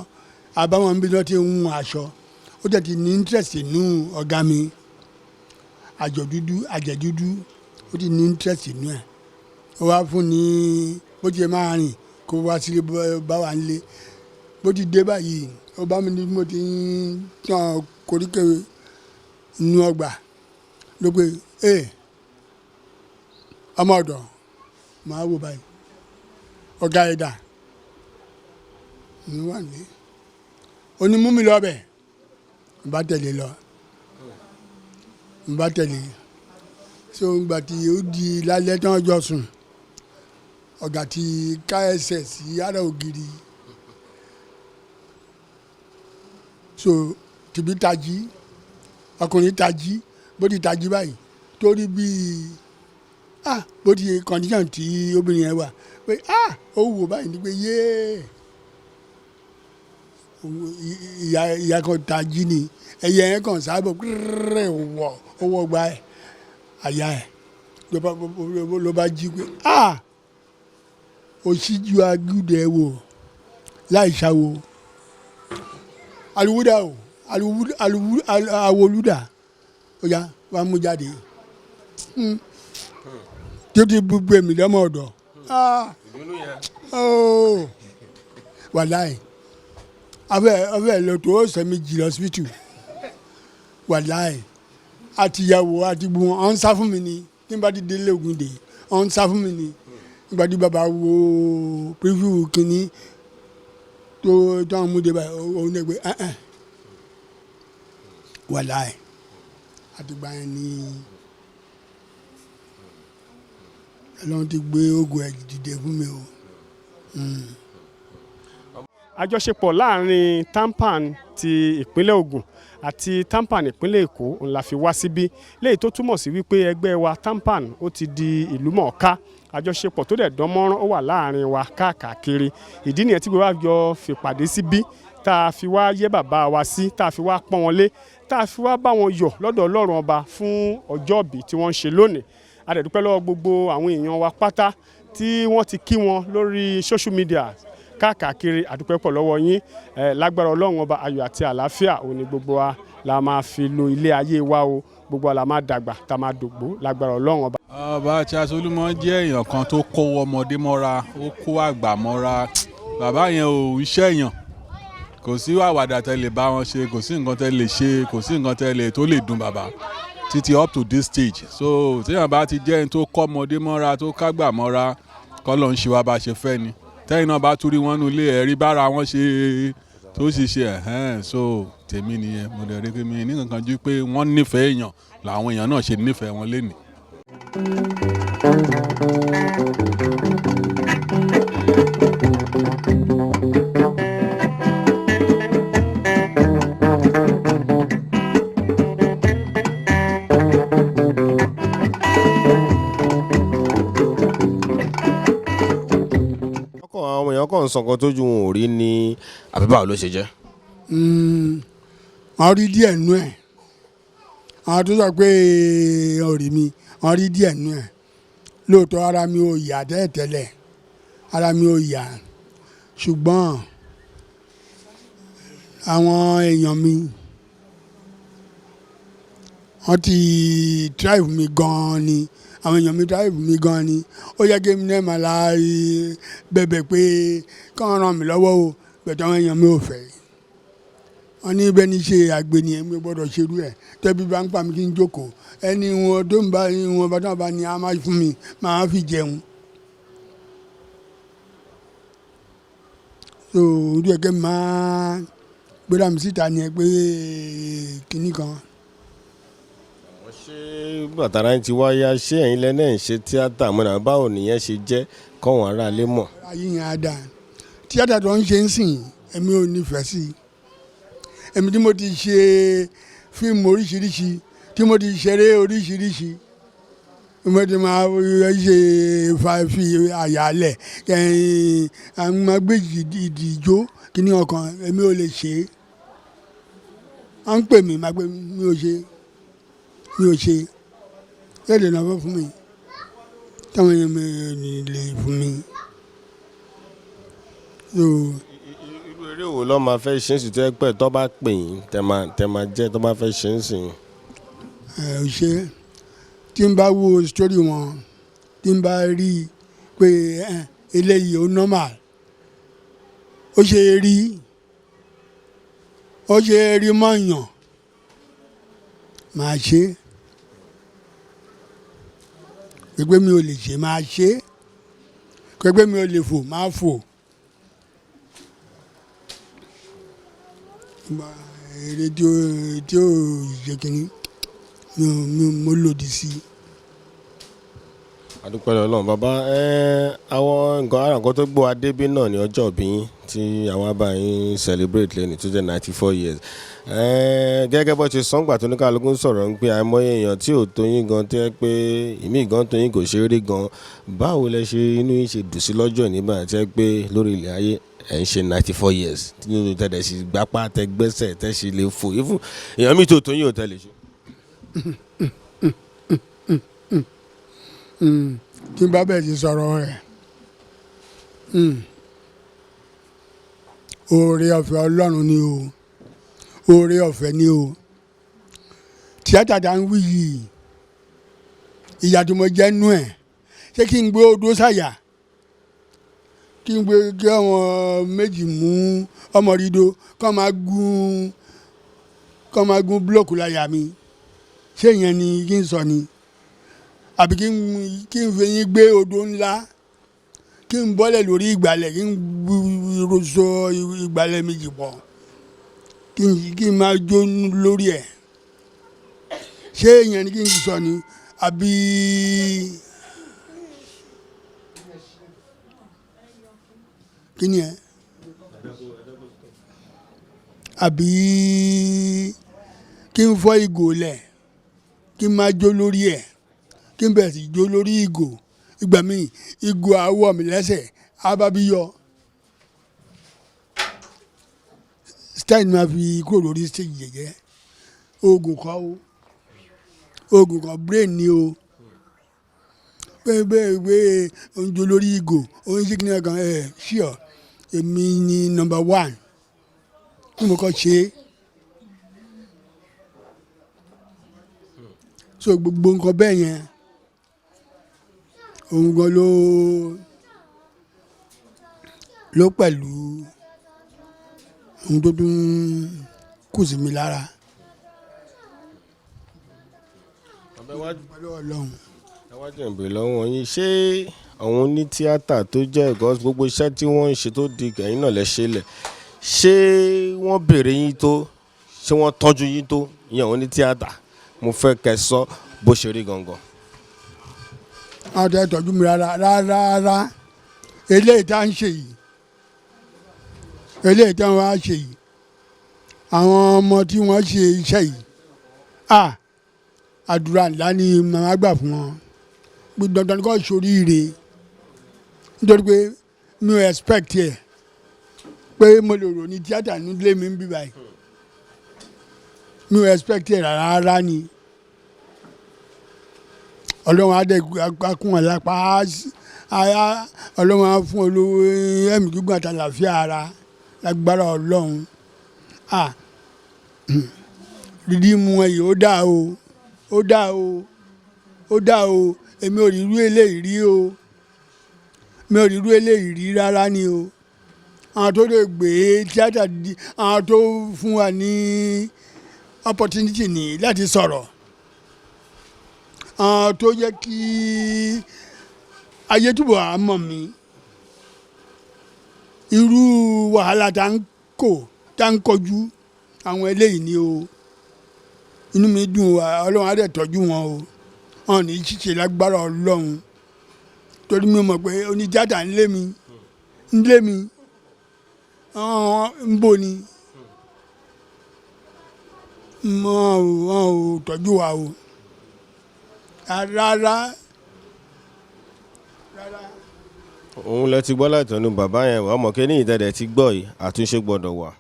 àbáwọn níbi tí wọ́n ti ń hun aṣọ, ó tẹ̀ ti ní interest nínú ọ̀gá mi àjọ dúdú, àjẹ dúdú, ó ti ní interest nínú ẹ̀. Ó wá fún ní bó ti máa rìn kó wá sílé bá wà nílé. Bó ti dé báyìí, ó bá mi ní mo ti ń tàn koríko inú ọgbà ló pé ee ọmọ ọ̀dọ̀ máa wò báyìí. Ọ̀gá ẹ̀dà ní wà ní ó ní mú mi lọ bẹ̀. N bá tẹ̀lé lọ, n bá tẹ̀lé. So ngbà tí ó di lálẹ́ tán ọjọ́ sùn, ọ̀gá ti ká ẹsẹ̀ sí ara ògiri. So tìbí tají, ọkùnrin tají, bó ti tají báyìí torí bíi ah bó ti condition tí obìnrin yẹn wà pé ah ó wò báyìí ni pé yéé, ìyá ìyá kan tají ni, ẹyẹ yẹn kàn sábà rẹ̀ wọ̀, ó wọ̀ gba ẹ̀ àyà ẹ̀ ló bá jí pé ah òṣìjú agúdẹ wò láì ṣàwò aliwuda o aliwu awolúdà ó yá wàá mú jáde tí ó ti gbogbo èmi lọ́mọ ọ̀dọ̀. Ah, oh, wàláì afẹ lọ tó ọ̀sẹ̀ 2 lọ́sibítù. Wàláì, àtìyàwó àti gbogbo wọn ń sá fún mi ni. Tí n bá ti délé ogun dè, wọn ń sá fún mi ni. Nígbà tí bàbá wo preview kínní tó tó àwọn múde báyìí, òun náà gbé ẹ̀ ẹ̀. Wàláì, àtìgbà yẹn ni Ọlọ́run ti gbé ogun ẹ̀ dìde fún mi o. Àjọṣepọ̀ láàrin TAMPAN ti ìpínlẹ̀ Ògùn àti TAMPAN ìpínlẹ̀ Èkó ń la fi wá síbí, léyìí tó túmọ̀ sí wípé ẹgbẹ́ wa TAMPAN ó ti di ìlú mọ̀ọ́ká. Àjọṣepọ̀ tó dẹ̀ dán mọ́rán ó wà láàrin wa káàkiri. Ìdí nìyẹn tí gbogbo wa jọ fìpàdé síbí, tá a fi wá yẹ́ bàbá wa sí, tá a fi wá pọ́n wọn lé, tá a fi wá bá wọn yọ̀ lọ́dọ̀ Ọlọ́run Ọba fún ọjọ́bí tí wọ́n ń ṣe lónìí. A dẹ̀ dúpẹ́ lọ́wọ́ gbogbo àwọn èèyàn wa pátá tí wọ́n ti kí wọn lórí social media káàkiri. Àdúpẹ́ pọ̀ lọ́wọ́ yín ẹ̀. Lágbára Ọlọ́run Ọba, ayọ̀ àti àlàáfíà òun ni gbogbo wa la máa fi lo ilé ayé wa o. Gbogbo wa la máa dàgbà tá a máa dògbó lágbára Ọlọ́run Ọba. Bàbá Charles Olúmọ jẹ́ èèyàn kan tó kó ọmọdé mọ́ra, ó kó àgbà mọ́ra. Bàbá yẹn ò ń ṣẹ̀yàn. Kò sí àwàdà tẹ́ lè bá wọn ṣe, kò sí nǹkan tẹ́ lè ṣe, kò sí nǹkan tẹ́ lè tó lè dùn bàbá títí up to this stage. So téèyàn bá ti jẹ́ ẹni tó kọ́ ọmọdé mọ́ra, tó kágbà mọ́ra, kọ́ ló ń ṣe wá bá ṣe fẹ́ ni. Tẹ́yìn náà bá tún rí wọn nulẹ̀, ẹ̀rí bára wọn ṣe tó sì ṣe ẹ̀hẹ́n. So tèmi nìyẹn. Mo dẹ̀ rí pé mi ní kankan ju pé wọ́n nífẹ̀ẹ́ èèyàn làwọn èèyàn náà ṣe nífẹ̀ẹ́ wọn lénìí. Ọkọ̀ àwọn èèyàn kàn ń sọ nǹkan tójú wọn ò rí ní, àbí báwo ló ṣe jẹ́? Wọ́n rí díẹ̀ nú ẹ̀. Àwọn tó sọ pé ọ̀rí mi, wọ́n rí díẹ̀ nú ẹ̀. Lóòótọ́, ara mi ò yá tẹ́lẹ̀tẹ́lẹ̀, ara mi ò yá, ṣùgbọ́n àwọn èèyàn mi, wọ́n ti drive mi gan-an ni. Àwọn èèyàn mi drive mi gan-an ni. Ó yẹ kí èmi náà máa la bẹ̀bẹ̀ pé kí wọ́n ràn mí lọ́wọ́ o, bẹ̀tẹ̀ àwọn èèyàn mi ò fẹ́. Wọ́n ní bẹ́ẹ̀ ni ṣe àgbè ni èmi gbọ́dọ̀ ṣerú ẹ̀. Tẹ́bí bá ń pa mi, kí n jókòó, ẹni wọn tó ń bá wọn bá tó bá ní a máa fún mi, máa fi jẹun. So ojú ẹ̀kẹ́ máa gbéra mi síta ni ẹ pé kinní kan. Ṣé bàtàrà ti wá yá, ṣé ẹ̀yin lẹ́nà ń ṣe tíátà mọ́nà? Báwo nìyẹn ṣe jẹ́ kọ́wọn aráalé mọ̀? Ayé yẹn á dáa. Tíátà tó ń ṣe ń sìn, èmi ò nífẹ̀ẹ́ sí i. Èmi tí mo ti ṣe fíìmù oríṣiríṣi, tí mo ti ṣeré oríṣiríṣi, mo ti máa ṣe fi àyàlẹ̀ kẹ́hìn àwọn máa gbé ìdíjó kíní ọkàn, èmi ò lè ṣe é. Wọ́n ń pè mí, máa gbé, mi ò ṣe, mi ò ṣe lédè náà fún mi táwọn èèyàn mi ò ní lè fún mi. So, Irú eré wo ló máa fẹ́ ṣe ń sì tó yẹ pé tó bá pè yín, tẹ máa jẹ́ tó bá fẹ́ ṣe ń sìn? Ẹ ò ṣe, tí n bá wo story wọn, tí n bá rí i pé ẹ eléyìí ó normal, ó ṣe é rí, ó ṣe é rí mọ̀yàn, máa ṣe é. Pé mi ò lè ṣe, máa ṣe é. Kò Pé mi ò lè fò, máa fò. Eré tí ó yẹ kínní mi ò mo lòdì sí i. Adúpẹ́ lọ́wọ́ Ọlọ́run bàbá. Àwọn nǹkan ara nǹkan tó gbọ́ adébí náà ní ọjọ́ ìbí yín tí àwọn bá yín celebrate lẹ́nu tó jẹ́ 94 years. Gẹ́gẹ́ bó ṣe sọ́ngbà tó ní kálukú ń sọ̀rọ̀ ń pé àìmọye èèyàn tí ò tó yín gan, tó yẹ pé ìmí gan tó yín kò ṣe é rí gan. Báwo lẹ ṣe inú yín ṣe dùn sí lọ́jọ́ nígbà tí ẹ pé lórí ilẹ̀ ayé ẹ̀ ń ṣe 94 years nínú tẹ̀lé sí gbapá tẹ gbẹ́sẹ̀ tẹ́ ṣe lè fò, even èèyàn mi tó tó yín ò tẹ̀lé ṣe? Tí n bá bẹ̀rẹ̀ sí sọ̀rọ̀ rẹ̀, oore ọ̀fẹ́ Ọlọ́run ni o, oore ọ̀fẹ́ ni o. Tíátà tá ń wí yìí, ìyà tí mo jẹ́ nú ẹ̀, ṣé kí n gbé odó sáyà, kí n gbé kí àwọn méjì mú ọmọ rído kọ́ máa gún búlọ̀kù láyà mi? Ṣé ìyẹn ni kí n sọ ni, àbí kí n fi yín gbé odó ńlá, kí n bọ́lẹ̀ lórí ìgbàlẹ̀, kí n rọṣọ ìgbàlẹ̀ méjì pọ̀, kí n máa jó lórí ẹ̀? Ṣé ìyẹn ni kí n sọ ni, àbí kí ni ẹ, àbí kí n fọ́ ìgò lẹ̀, kí n máa jó lórí ẹ̀, kí n bẹ̀rẹ̀ sí jó lórí ìgò? Ìgbà míì, ìgò àwọ̀ mi lẹ́sẹ̀ á bá bí yọ. Style máa fi kúrò lórí stage jẹjẹ. Oògùn kọ́ o, oògùn kan, brain ni o. Pé bẹ́ẹ̀ pé oúnjẹ lórí ìgò oúnjẹ kìíní kan ẹ̀ ṣíọ, èmi ni number one tí mo kọ́ ṣe é. So gbogbo nǹkan bẹ́ẹ̀ yẹn, òun gan ló pẹ̀lú ohun tó tún kù sí mi lára. Pẹ̀lú Ọlọ́run. Ẹ wá jẹ́ ìbéèrè lọ́wọ́ yín, ṣé àwọn onítíátà tó jẹ́ ẹ̀gọ́, gbogbo iṣẹ́ tí wọ́n ń ṣe tó di ẹ̀yìn náà lẹ́ṣẹ̀ lẹ̀, ṣé wọ́n béèrè yín tó? Ṣé wọ́n tọ́jú yín tó? Ìyẹn àwọn onítíátà, mo fẹ́ kẹ́ sọ bó ṣe rí gangan. Àwọn tó yẹ tọ́jú mi, rárá rárá rárá. Eléyìí tá à ń ṣe yìí, eléyìí tá wọ́n á ṣe yìí, àwọn ọmọ tí wọ́n ṣe iṣẹ́ yìí, à àdúrà ńlá ni màmá gbà fún wọn pé dandan kó ṣoríire, nítorí pé mi ò expect ẹ̀ pé mo lè rò ní tíátà nílé mi ń bí báyìí. Mi ò expect ẹ̀ rárá rárá ni. Ọlọ́run á dẹ̀ kún wọn lápá, Ọlọ́run á fún olówó ẹ̀mí gígùn àti àlàáfíà ara lágbára Ọlọ́run. À dídí mu ẹ yìí, ó dà o, ó dà o, ó dà o. Èmi ò rí irú eléyìí rí o, mi ò rí irú eléyìí rí rárá ni o. Àwọn tó lè gbé tíátà, àwọn tó fún wa ní opportunity ní láti sọ̀rọ̀, àwọn tó jẹ́ kí ayé túbọ̀ á mọ̀ mí, irú wàhálà tá ń kó, tá ń kojú àwọn eléyìí ni o. Inú mi dùn wá. Ọlọ́run á dẹ̀ tọ́jú wọn o, wọn ò ní ṣìṣe lágbára Ọlọ́run, torí mi mọ̀ pé onítíátà ń lé mi, ń lé mi ń bò ní wọn ò tọ́jú wa o, rárá rárá. Òun lẹ ti gbọ́ látọ̀nù bàbá yẹn. Wà á mọ̀ kí ní ìtẹ̀dẹ̀ ti gbọ́ yìí, àtúnṣe gbọ́dọ̀ wà.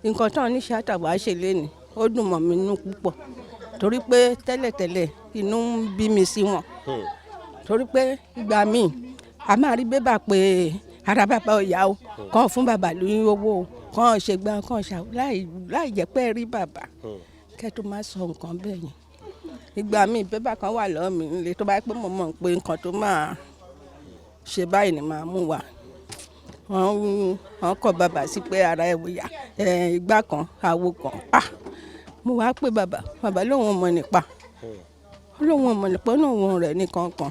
Nǹkan táwọn oníṣẹ́ àtàwà ṣe léni, ó dùn mọ́ mi nínú púpọ̀, torí pé tẹ́lẹ̀tẹ́lẹ̀ inú ń bí mi sí wọn, torí pé ìgbà míì a máa rí bébà pé ara bàbá ò yá o, kàn fún bàbá lóyún owó o, kàn ṣe gbá, kàn ṣà, láì jẹ́ pé rí bàbá kẹ́ tó máa sọ nǹkan bẹ́ẹ̀ yẹn. Ìgbà míì, bébà kan wà lọ́wọ́ mi nílé, tó bá pẹ́ mo mọ̀ pé nǹkan tó máa ṣe báyìí ni màá mú wá. Wọ́n kọ bàbá sí pé ara ẹ̀ wòyà ẹ̀, ìgbà kan, àwo kan. Ah, mo wá pé bàbá, bàbá lóun ò mọ̀ nípa, lóun ò mọ̀ nípa, lóun rẹ̀ ní kankan.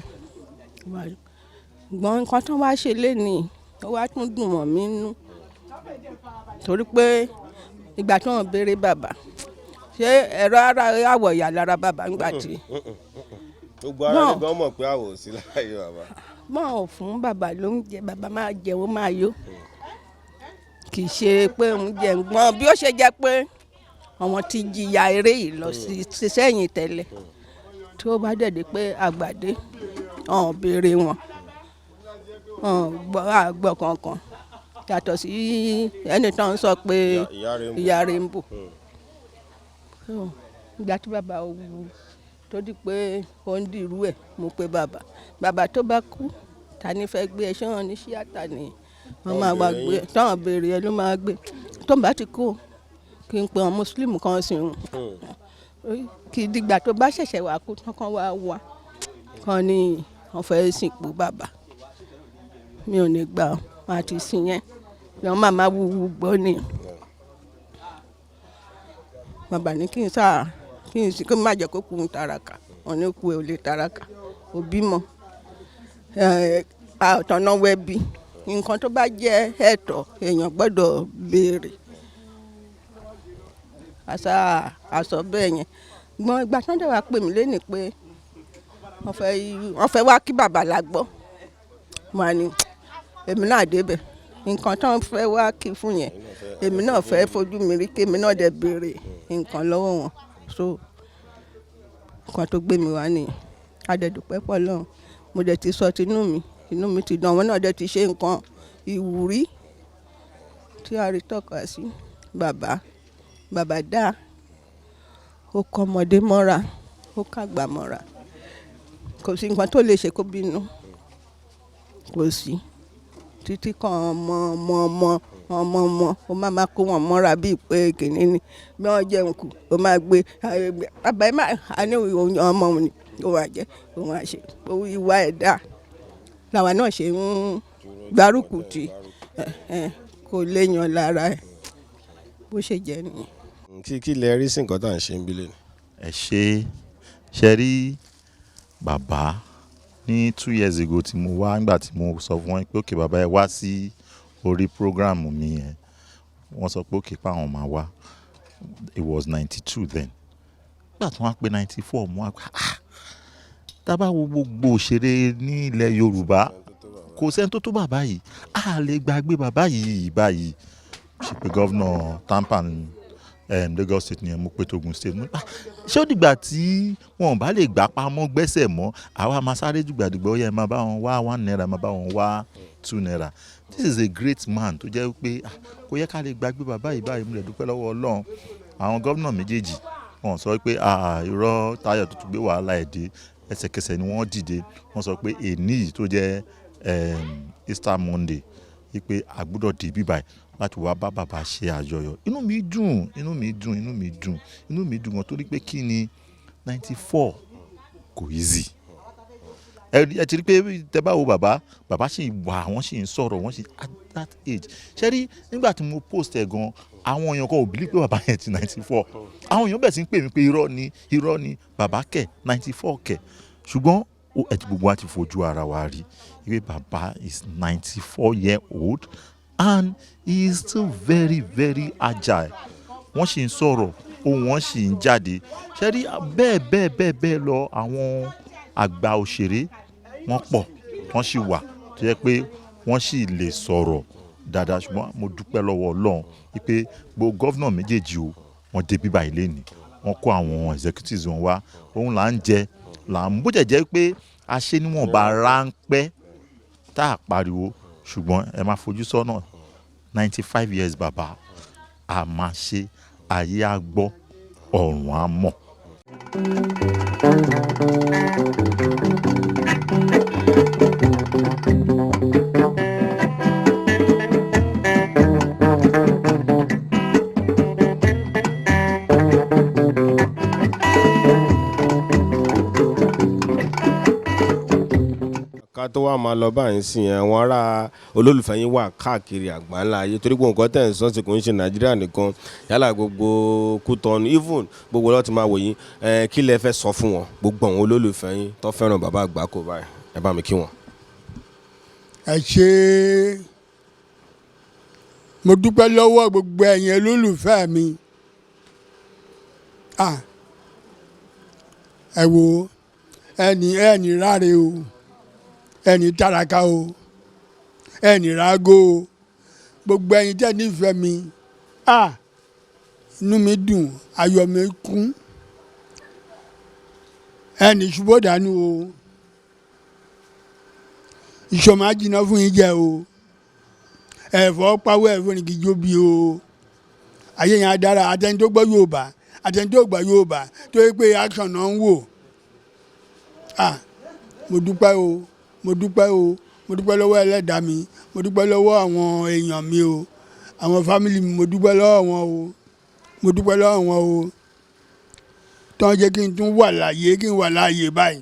Ṣùgbọ́n nǹkan tó wá ṣe lénìí, ó wá tún dùn mọ́ mi nú, torí pé ìgbà tí wọ́n béèrè bàbá, ṣé ẹ̀rọ ara àwọ̀ ìyá lára bàbá ńgbà tí Gbogbo ara ní gan mọ̀ pé àwọ̀ ò sí láàyè bàbá. Mọ́ ò fún bàbá lóúnjẹ, bàbá máa jẹ, ó máa yó. Kì í ṣe pé òun jẹ nǹkan bí ó ṣe jẹ́ pé àwọn ti jìyà eré yìí lọ sí sẹ́yìn tẹ́lẹ̀, tí ó bá dẹ̀dẹ̀ pé àgbàdé ọ̀hún béèrè wọn, ọ̀hún gbọ́ àgbọ̀ kankan yàtọ̀ sí ẹni tó ń sọ pé Ìyá Rainbow. Ìyá Rainbow. So, ìgbà tí bàbá wú tó di pé ó ń dìrú ẹ̀, mo pe bàbá, bàbá tó bá kú, ta ni fẹ́ gbé ẹ? Ṣé wọn ní ṣíàtà ni wọ́n máa wá gbé? Táwọn béèrè ẹ ló máa gbé. Tó ń bá ti kú, kí n pe àwọn mùsùlùmí kan sí òun, kì í dìgbà tó bá ṣẹ̀ṣẹ̀ wá kú tán kan wá wá kan ní wọ́n fẹ́ sìnkú bàbá. Mi ò ní gbà ọ́, wọn àti sìn yẹn lọ́n máa máa wúwo gbọ́ ni. Bàbá ní kí n sáà kí n sì kí n má jẹ́ kó kú ń taraka. Wọn ní kú ẹ ò lè taraka, òbí mọ ọ̀tọ̀nà wẹ̀bi. Nǹkan tó bá jẹ́ ẹ̀tọ́ èèyàn gbọ́dọ̀ béèrè. Àṣà àṣọ bẹ́ẹ̀ yẹn. Gbọ́n ìgbà tí wọ́n dẹ̀ wá pè mí lénìí pé wọ́n fẹ́ wá kí bàbá la gbọ́, mo ní èmi náà débẹ̀. Nǹkan tó ń fẹ́ wá kí fún yẹn, èmi náà fẹ́ fojú mi rí, kémi náà dẹ̀ béèrè nǹkan lọ́wọ́ wọn. So nǹkan tó gbé mi wá nìyẹn. Adẹ̀dùpẹ́ pọ̀ lọ́hùn. Mo dẹ̀ ti sọ tinú mi, inú mi ti dùn. Àwọn náà dẹ̀ ti ṣe nǹkan ìwúrí tí a rí tọ́ka sí bàbá. Bàbá dáa, ó kọ́ ọmọdé mọ́ra, ó kàgbà mọ́ra. Kò sí nǹkan tó lè ṣe kó bínú, kò sí. Títí kan ọmọ ọmọ ọmọ ọmọ ọmọ, ó máa ma kó wọn mọ́ra bíi pé kìnínní ni. Bí wọ́n jẹun kù, ó máa gbé bàbá ẹ máa ní ọmọ òun ni òun á jẹ, òun á ṣe. Ìwà ẹ̀ dáa làwa náà ṣe ń gbárùkù tì. Kò léèyàn lára ẹ̀, bó ṣe jẹ́ nìyẹn. Kí lẹ rí sí nǹkan tá à ń ṣe ń bílẹ̀ ni? Ẹ ṣe rí bàbá ní 2 years ago tí mo wá, nígbà tí mo sọ fún wọn pé, "Okay bàbá, ẹ wá sí orí program mi yẹn," wọ́n sọ pé okay, páwọn máa wá. It was 92 then. Nígbà tí wọ́n á pé 94, mo wá pé, ah, tá a bá wo gbogbo òṣèré ní ilẹ̀ Yorùbá, kò sẹ́ni tó tó bàbá yìí. A lè gbàgbé bàbá yìí báyìí. Ṣe pé governor TAMPAN Lagos State nìyẹn, mo pé togun State, mo ní, "Ah, ṣé ó dìgbà tí wọn ò bá lè gbà pamọ́ gbẹ́sẹ̀ mọ́, àwa máa sáré dùgbàdùgbà, ó yẹ máa bá wọn wá ₦1, máa bá wọn wá ₦2?" This is a great man tó jẹ́ pé, ah, kò yẹ ká lè gbàgbé bàbá yìí báyìí. Mo lè dúpẹ́ lọ́wọ́ Ọlọ́run, àwọn gómìnà méjèèjì wọn sọ pé, ah, irọ́, Táyọ̀ tó tún gbé wàhálà ẹ̀ dé. Ẹsẹ̀kẹsẹ̀ ni wọ́n dìde, wọ́n sọ pé èní yìí tó jẹ́ Easter Monday, wípé a gbọ́dọ̀ dé bí báyìí láti wá bá bàbá ṣe àjọyọ̀. Inú mi dùn, inú mi dùn, inú mi dùn, inú mi dùn gan, torí pé kí ni, 94 kò easy. Ẹ ti rí pé tẹ bá wo bàbá, bàbá sì wà, wọ́n sì ń sọ̀rọ̀, wọ́n sì at that age. Ṣé rí nígbà tí mo post ẹ̀ gan, àwọn èèyàn kan ò believe pé bàbá yẹn ti 94. Àwọn èèyàn bẹ̀rẹ̀ sí ń pè mí pé irọ́ ni, irọ́ ni, bàbá kẹ̀, 94 kẹ̀. Ṣùgbọ́n ẹ ti gbogbo wa ti fojú ara wa rí wípé bàbá is 94 year old and he is still very very agile. Wọ́n sì ń sọ̀rọ̀, ohùn wọn sì ń jáde. Ṣé rí bẹ́ẹ̀ bẹ́ẹ̀ bẹ́ẹ̀ bẹ́ẹ̀ lọ, àwọn àgbà òṣèré wọ́n pọ̀, wọ́n sì wà tó jẹ́ pé wọ́n sì lè sọ̀rọ̀ dáadáa. Ṣùgbọ́n mo dúpẹ́ lọ́wọ́ Ọlọ́run wípé gbogbo governor méjèèjì o, wọ́n dé bíbá ilé ni, wọ́n kó àwọn executives wọn wá. Òun là ń jẹ là ń bó jẹ́ jẹ́ pé a ṣe níwọ̀nba ráńpẹ́ tá a pariwo, ṣùgbọ́n ẹ máa fojú sọ́nà 95 years bàbá, a máa ṣe, ayé á gbọ́, ọ̀run á mọ̀. Ká tó wá máa lọ báyìí sí yẹn, àwọn ará olólùfẹ́ yín wà káàkiri àgbáńlá ayé, torí pé nǹkan tẹ̀ ń sọ sí kò ń ṣe Nàìjíríà nìkan, yálà gbogbo Kútọ́nù, even gbogbo lọ́ọ́ ti máa wò yín. Kí lẹ fẹ́ sọ fún wọn, gbogbo àwọn olólùfẹ́ yín tó fẹ́ràn bàbá Àgbákò báyìí? Ẹ bá mi kí wọn. Ẹ ṣé, mo dúpẹ́ lọ́wọ́ gbogbo ẹ̀yin olólùfẹ́ mi. Ah, ẹ wo, ẹni ẹni ráre o, ẹni tàràkà o, ẹni rágó o, gbogbo ẹ̀yin tẹ́ nífẹ̀ẹ́ mi. Ah, inú mi dùn, ayọ̀ mi kún. Ẹni ṣubú dànù o, ìṣọ̀mọ̀ àjìnà fún yín jẹ o, ẹ̀fọ́ pawọ́, ẹ̀fọ́ ní kí jóbi o. Ayé yẹn á dára. Àtẹni tó gbọ́ Yorùbá, àtẹni tó gbọ́ Yorùbá, tó yẹ pé action náà ń wò. Ah, mo dúpẹ́ o, mo dúpẹ́ o, mo dúpẹ́ lọ́wọ́ ẹlẹ́dàá mi, mo dúpẹ́ lọ́wọ́ àwọn èèyàn mi o, àwọn family mi, mo dúpẹ́ lọ́wọ́ wọn o, mo dúpẹ́ lọ́wọ́ wọn o, tó ń jẹ́ kí n tún wà láàyè, kí n wà láàyè báyìí.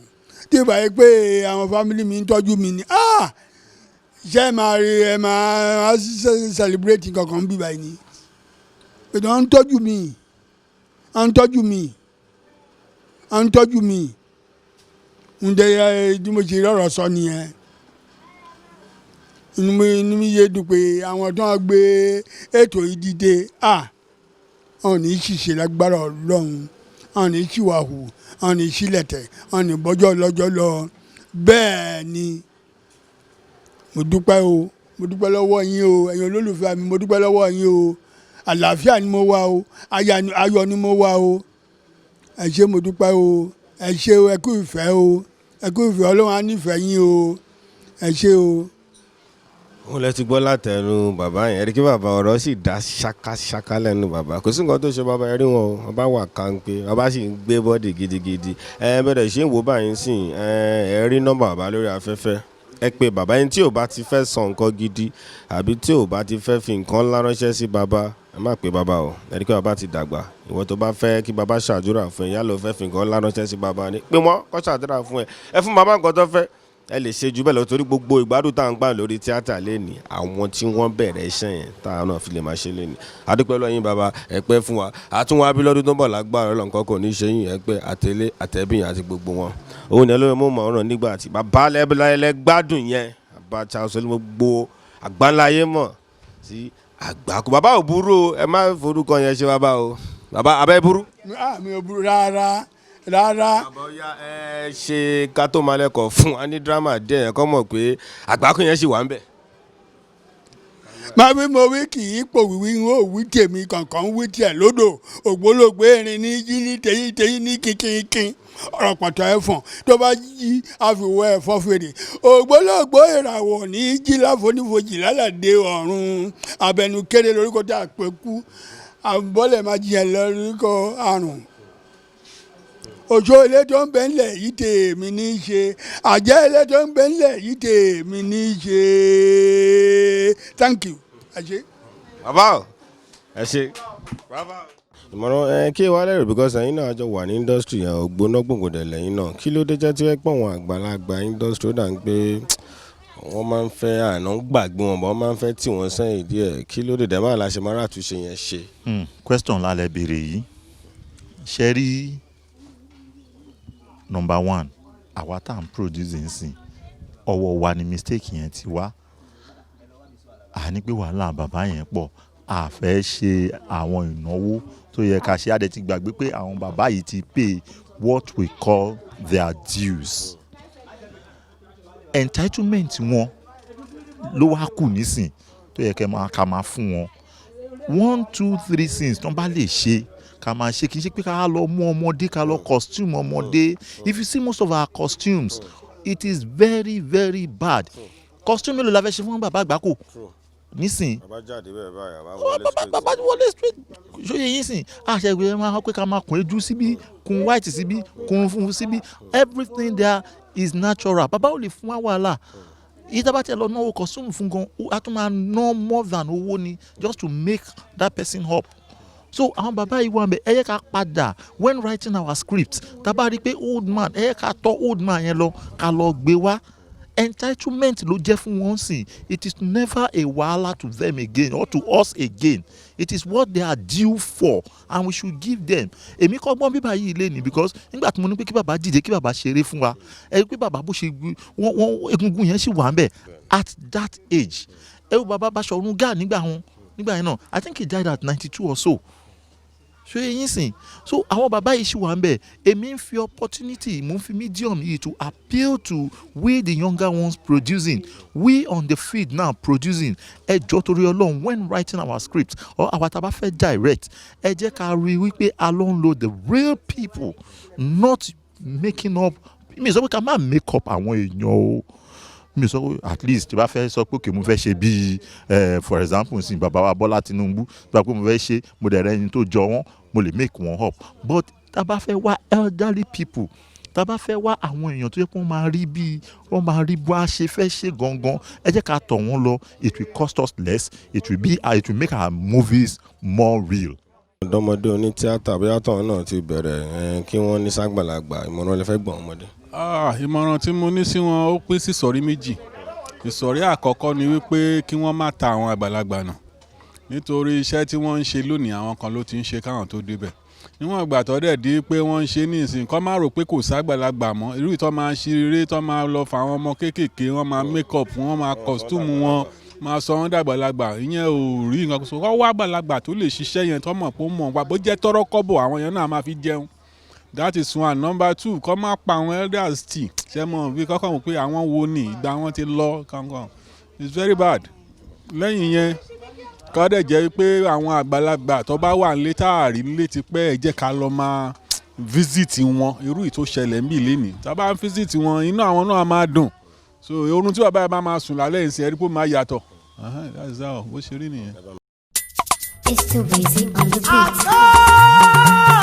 Tí ìbá yẹ pé àwọn family mi ń tọ́jú mi ni, ah, ṣé ẹ máa rí, ẹ máa celebrate kankan bí báyìí ni? Pé wọ́n ń tọ́jú mi, wọ́n ń tọ́jú mi, wọ́n ń tọ́jú mi. Ǹjẹ́ ẹ tí mo ṣe rọ̀rọ̀ sọ nìyẹn. Inú mi yé dùn pé àwọn tó ń gbé ètò yìí dìde, ah, wọn ò ní ṣìṣe lágbára Ọlọ́run, wọn ò ní ṣìwàhù, wọn ò ní ṣílẹ̀tẹ̀, wọn ò ní bọ́jọ́ lọ́jọ́ lọ. Bẹ́ẹ̀ ni, mo dúpẹ́ o, mo dúpẹ́ lọ́wọ́ yín o, ẹ̀yin olólùfẹ́ mi, mo dúpẹ́ lọ́wọ́ yín o. Àlàáfíà ni mo wà o, ayọ̀ ni mo wà o. Ẹ ṣé, mo dúpẹ́ o, ẹ ṣé o, ẹ kú ìfẹ́ o, ẹ kú ìfẹ́. Ọlọ́run á nífẹ̀ẹ́ yín o. Ẹ ṣé o. Òun lẹ ti gbọ́ látẹnu bàbá yẹn. Rí kí bàbá, ọ̀rọ̀ sì dá ṣákáṣáká lẹ́nu bàbá. Kò sí nǹkan tó ṣe bàbá. Ẹ rí wọn o, bàbá wà kánpé, bàbá sì ń gbé body gidigidi. Ẹ bẹ̀rẹ̀ ṣé ń wò báyìí sìn. Ẹ rí nọ́mbà bàbá lórí afẹ́fẹ́, ẹ pé bàbá yẹn. Tí ò bá ti fẹ́ sọ nǹkan gidi àbí tí ò bá ti fẹ́ fi nǹkan ńlá ránṣẹ́ sí bàbá, ẹ má pè bàbá o. Ẹ rí kí bàbá ti dàgbà. Ìwọ tó bá fẹ́ kí bàbá ṣàdúrà fún ẹ, yálà o fẹ́ fi nǹkan ńlá ránṣẹ́ sí bàbá ni, pé wọ́n kó ṣàdúrà fún ẹ, ẹ fún bàbá nǹkan tó fẹ́, ẹ lè ṣe jù bẹ́ẹ̀ lọ, torí gbogbo ìgbádùn tá à ń gbà lórí tíátà lẹ́nìí, àwọn tí wọ́n bẹ̀rẹ̀ iṣẹ́ yẹn táwọn náà fi lè máa ṣe lẹ́nìí. Adúpẹ́ lọ́yìn bàbá, ẹ pẹ́ fún wa. Àtúnwá bí lọ́dún tó ń bọ̀ lágbára Ọlọ́run kò ní ṣe yín. Ẹ pẹ́, àtẹlé, àtẹ̀bíyàn àti gbogbo wọn. Òun ni ẹlòmíràn mọ̀ ọ̀ràn nígbà tí bàbá lẹ́lẹ́ gbádùn yẹn. Bàbá Charles Olú, gbogbo àgbáńláyé mọ̀ sí Àgbákò. Bàbá ò burú o, ẹ má forúkọ yẹn ṣe bàbá o. Bàbá abẹ́ burú. Ah, mi ò burú rárá rárá. Bàbá, ó yá, ẹ ṣe ká tó máa lẹ́kọ̀ọ́ fún wa ní dírámà díẹ̀ yẹn, kọ́ mọ̀ pé Àgbákò yẹn sì wà ń bẹ̀. Máa wí, mo wí kì í pò wíwí, n ó wí tèmi kọ̀ọ̀kan, wí tiẹ̀ lódò. Ògbólógbé erin ní jí ní tèyí tèyí ní kínkínkín, ọ̀rọ̀ pọ̀tọ́ ẹ̀fọ̀n tó bá jí àfiwọ́ ẹ̀fọ́ fèrè. Ògbólógbó ìràwọ̀ ní jí láfonífojì lálàdé ọ̀run, abẹnukéré lórúkọ tí a pè kú, àbọ̀lẹ̀ máa jiyàn lórúkọ àrùn. Òjò ilé tó ń bẹ ńlẹ̀ yìí, tèmi ní í ṣe. Àjẹ́ ilé tó ń bẹ ńlẹ̀ yìí, tèmi ní í ṣe. Thank you, ẹ ṣé. Bàbá o, ẹ ṣe bàbá o. Ìmọ̀ràn ẹ kí wàá lẹ́rù, because ẹ̀yin náà jọ wà ní industry yẹn, ògbóná gbòǹgbòdè lẹ́yìn náà. Kí ló dé jẹ́ tí wọ́n pọ̀ wọn àgbàlagbà industry, ó dà ń pé wọ́n máa ń fẹ́ àná gbàgbé wọn bọ́, wọ́n máa ń fẹ́ tì wọ́n sẹ́yìn díẹ̀? Kí ló dé dẹ̀ máa la ṣe máa ràtúnṣe yẹn ṣe? Question ńlá lẹ béèrè yìí. Ṣe rí, number one, àwa tá à ń produce nsìn, ọwọ́ wa ni mistake yẹn ti wá. À ní pé wàhálà bàbá yẹn pọ̀, a fẹ́ ṣe àwọn ìnáwó tó yẹ ká ṣe. Á dẹ̀ ti gbàgbé pé àwọn bàbá yìí ti pay what we call their dues. Entitlement wọn ló wá kù nísìn tó yẹ kẹ́ máa ká máa fún wọn. One, two, three things tó ń bá lè ṣe, ká máa ṣe. Kì í ṣe pé ká lọ mú ọmọdé, ká lọ costume ọmọdé. If you see most of our costumes, it is very, very bad. Costume mélòó la fẹ́ ṣe fún bàbá Àgbákò nísìn? Bàbá jáde bẹ́ẹ̀ báyìí, bàbá Bàbá wọlé straight. Ṣóye yín sìn? Àṣẹ máa pé ká máa kun ojú síbí, kun white síbí, kun funfun síbí. Everything there is natural. Bàbá ò lè fún wa wàhálà yìí. Tá bá tiẹ̀ lọ náwó costume fún gan, a tún máa ná more than owó ni just to make that person up. So àwọn bàbá yìí wà mẹ́, ẹ yẹ ká padà when writing our script. Tá bá rí i pé old man, ẹ yẹ ká tọ́ old man yẹn lọ, ká lọ gbé wá. Entitlement ló jẹ́ fún wọn sìn. It is never a wahala to them again or to us again. It is what they are due for and we should give them. Èmi kọ́gbọ́n bíbá yìí lé ní, because nígbà tí mo ní pé kí bàbá dìde, kí bàbá ṣeré fún wa, ẹ rí pé bàbá bó ṣe wọ́n egungun yẹn sì wà ń bẹ̀. At that age, ẹ wo bàbá Baṣọ̀run Gáà nígbà wọn, nígbà yẹn náà, I think he died at 92 or so. Ṣé yín sìn? So àwọn bàbá yìí ṣì wà ń bẹ̀. Èmi ń fi opportunity, mo ń fi medium yìí to appeal to we, the younger ones producing, we on the field now producing. Ẹ jọ̀ọ́, torí Ọlọ́run, when writing our script or our tá a bá fẹ́ direct, ẹ jẹ́ ká rí i wípé a lọ ń lo the real people, not making up. Mi sọ pé ká má make up àwọn èèyàn o. Mi sọ pé at least tí bá fẹ́ sọ pé okay, mo fẹ́ ṣe bíi for example nsìn, bàbá wa Bọ́lá Tinubu, tí bá pé mo fẹ́ ṣe, mo dẹ̀ rẹ́ ẹni tó jọ wọ́n, mo lè make wọn up. But tá a bá fẹ́ wá elderly people, tá a bá fẹ́ wá àwọn èèyàn tó yẹ kó máa rí bíi wọ́n máa rí bó a ṣe fẹ́ ṣe gangan, ẹ jẹ́ ká tọ̀ wọ́n lọ. It will cost us less. It will make our movies more real. Ọ̀dọ́mọdé onítíátà, bóyá tọ̀hún náà ti bẹ̀rẹ̀ kí wọ́n ní ságbàlagbà, ìmọ̀ràn lè fẹ́ gbọ̀n ọmọdé. Ah, ìmọ̀ràn tí mo ní sí wọn, ó pín sí ìsọ̀rí méjì. Ìsọ̀rí àkọ́kọ́ ni wípé kí wọ́n má ta àwọn àgbàlagbà nù, nítorí iṣẹ́ tí wọ́n ń ṣe lónìí, àwọn kan ló ti ń ṣe káwọn tó débẹ̀. Níwọ̀n ìgbà tó dẹ̀ di pé wọ́n ń ṣe ní ìsìn, kọ́ má rò pé kò ságbàlagbà mọ́. Irú ìtọ́ máa ń ṣe eré tó máa lọ fà àwọn ọmọ kéékèèké, wọ́n máa make up, wọ́n máa costume, wọn máa sọ wọ́n dàgbàlagbà. Ìyẹn ò rí nǹkan sọ. Kọ́ wá àgbàlagbà tó lè ṣiṣẹ́ yẹn, tó mọ̀ pé ó mọ̀ wá, bó jẹ́ tọ́rọ́ kọ́bọ̀, àwọn yẹn náà máa fi jẹun. That is one. Number two, kọ́ má pa àwọn elders tì. Ṣe mọ̀ bí kọ́kọ́ mọ̀ pé àwọn wo ni ìgbà wọn ti lọ kankan. It's very bad. Lẹ́yìn yẹn, kọ́ dẹ̀ jẹ́ pé àwọn àgbàlagbà tó bá wà nílé tá a rí nílé ti pẹ́, ẹ jẹ́ ká lọ máa visit wọn. Irú ìtò ṣẹlẹ̀ ń bì lénìí, tá a bá ń visit wọn, inú àwọn náà máa dùn. So oorun tí bàbá yẹn bá máa sùn lálẹ́ ìsìn, ẹ̀rí pé ó máa yàtọ̀. That is how bó ṣe rí nìyẹn. It's too busy on the beat.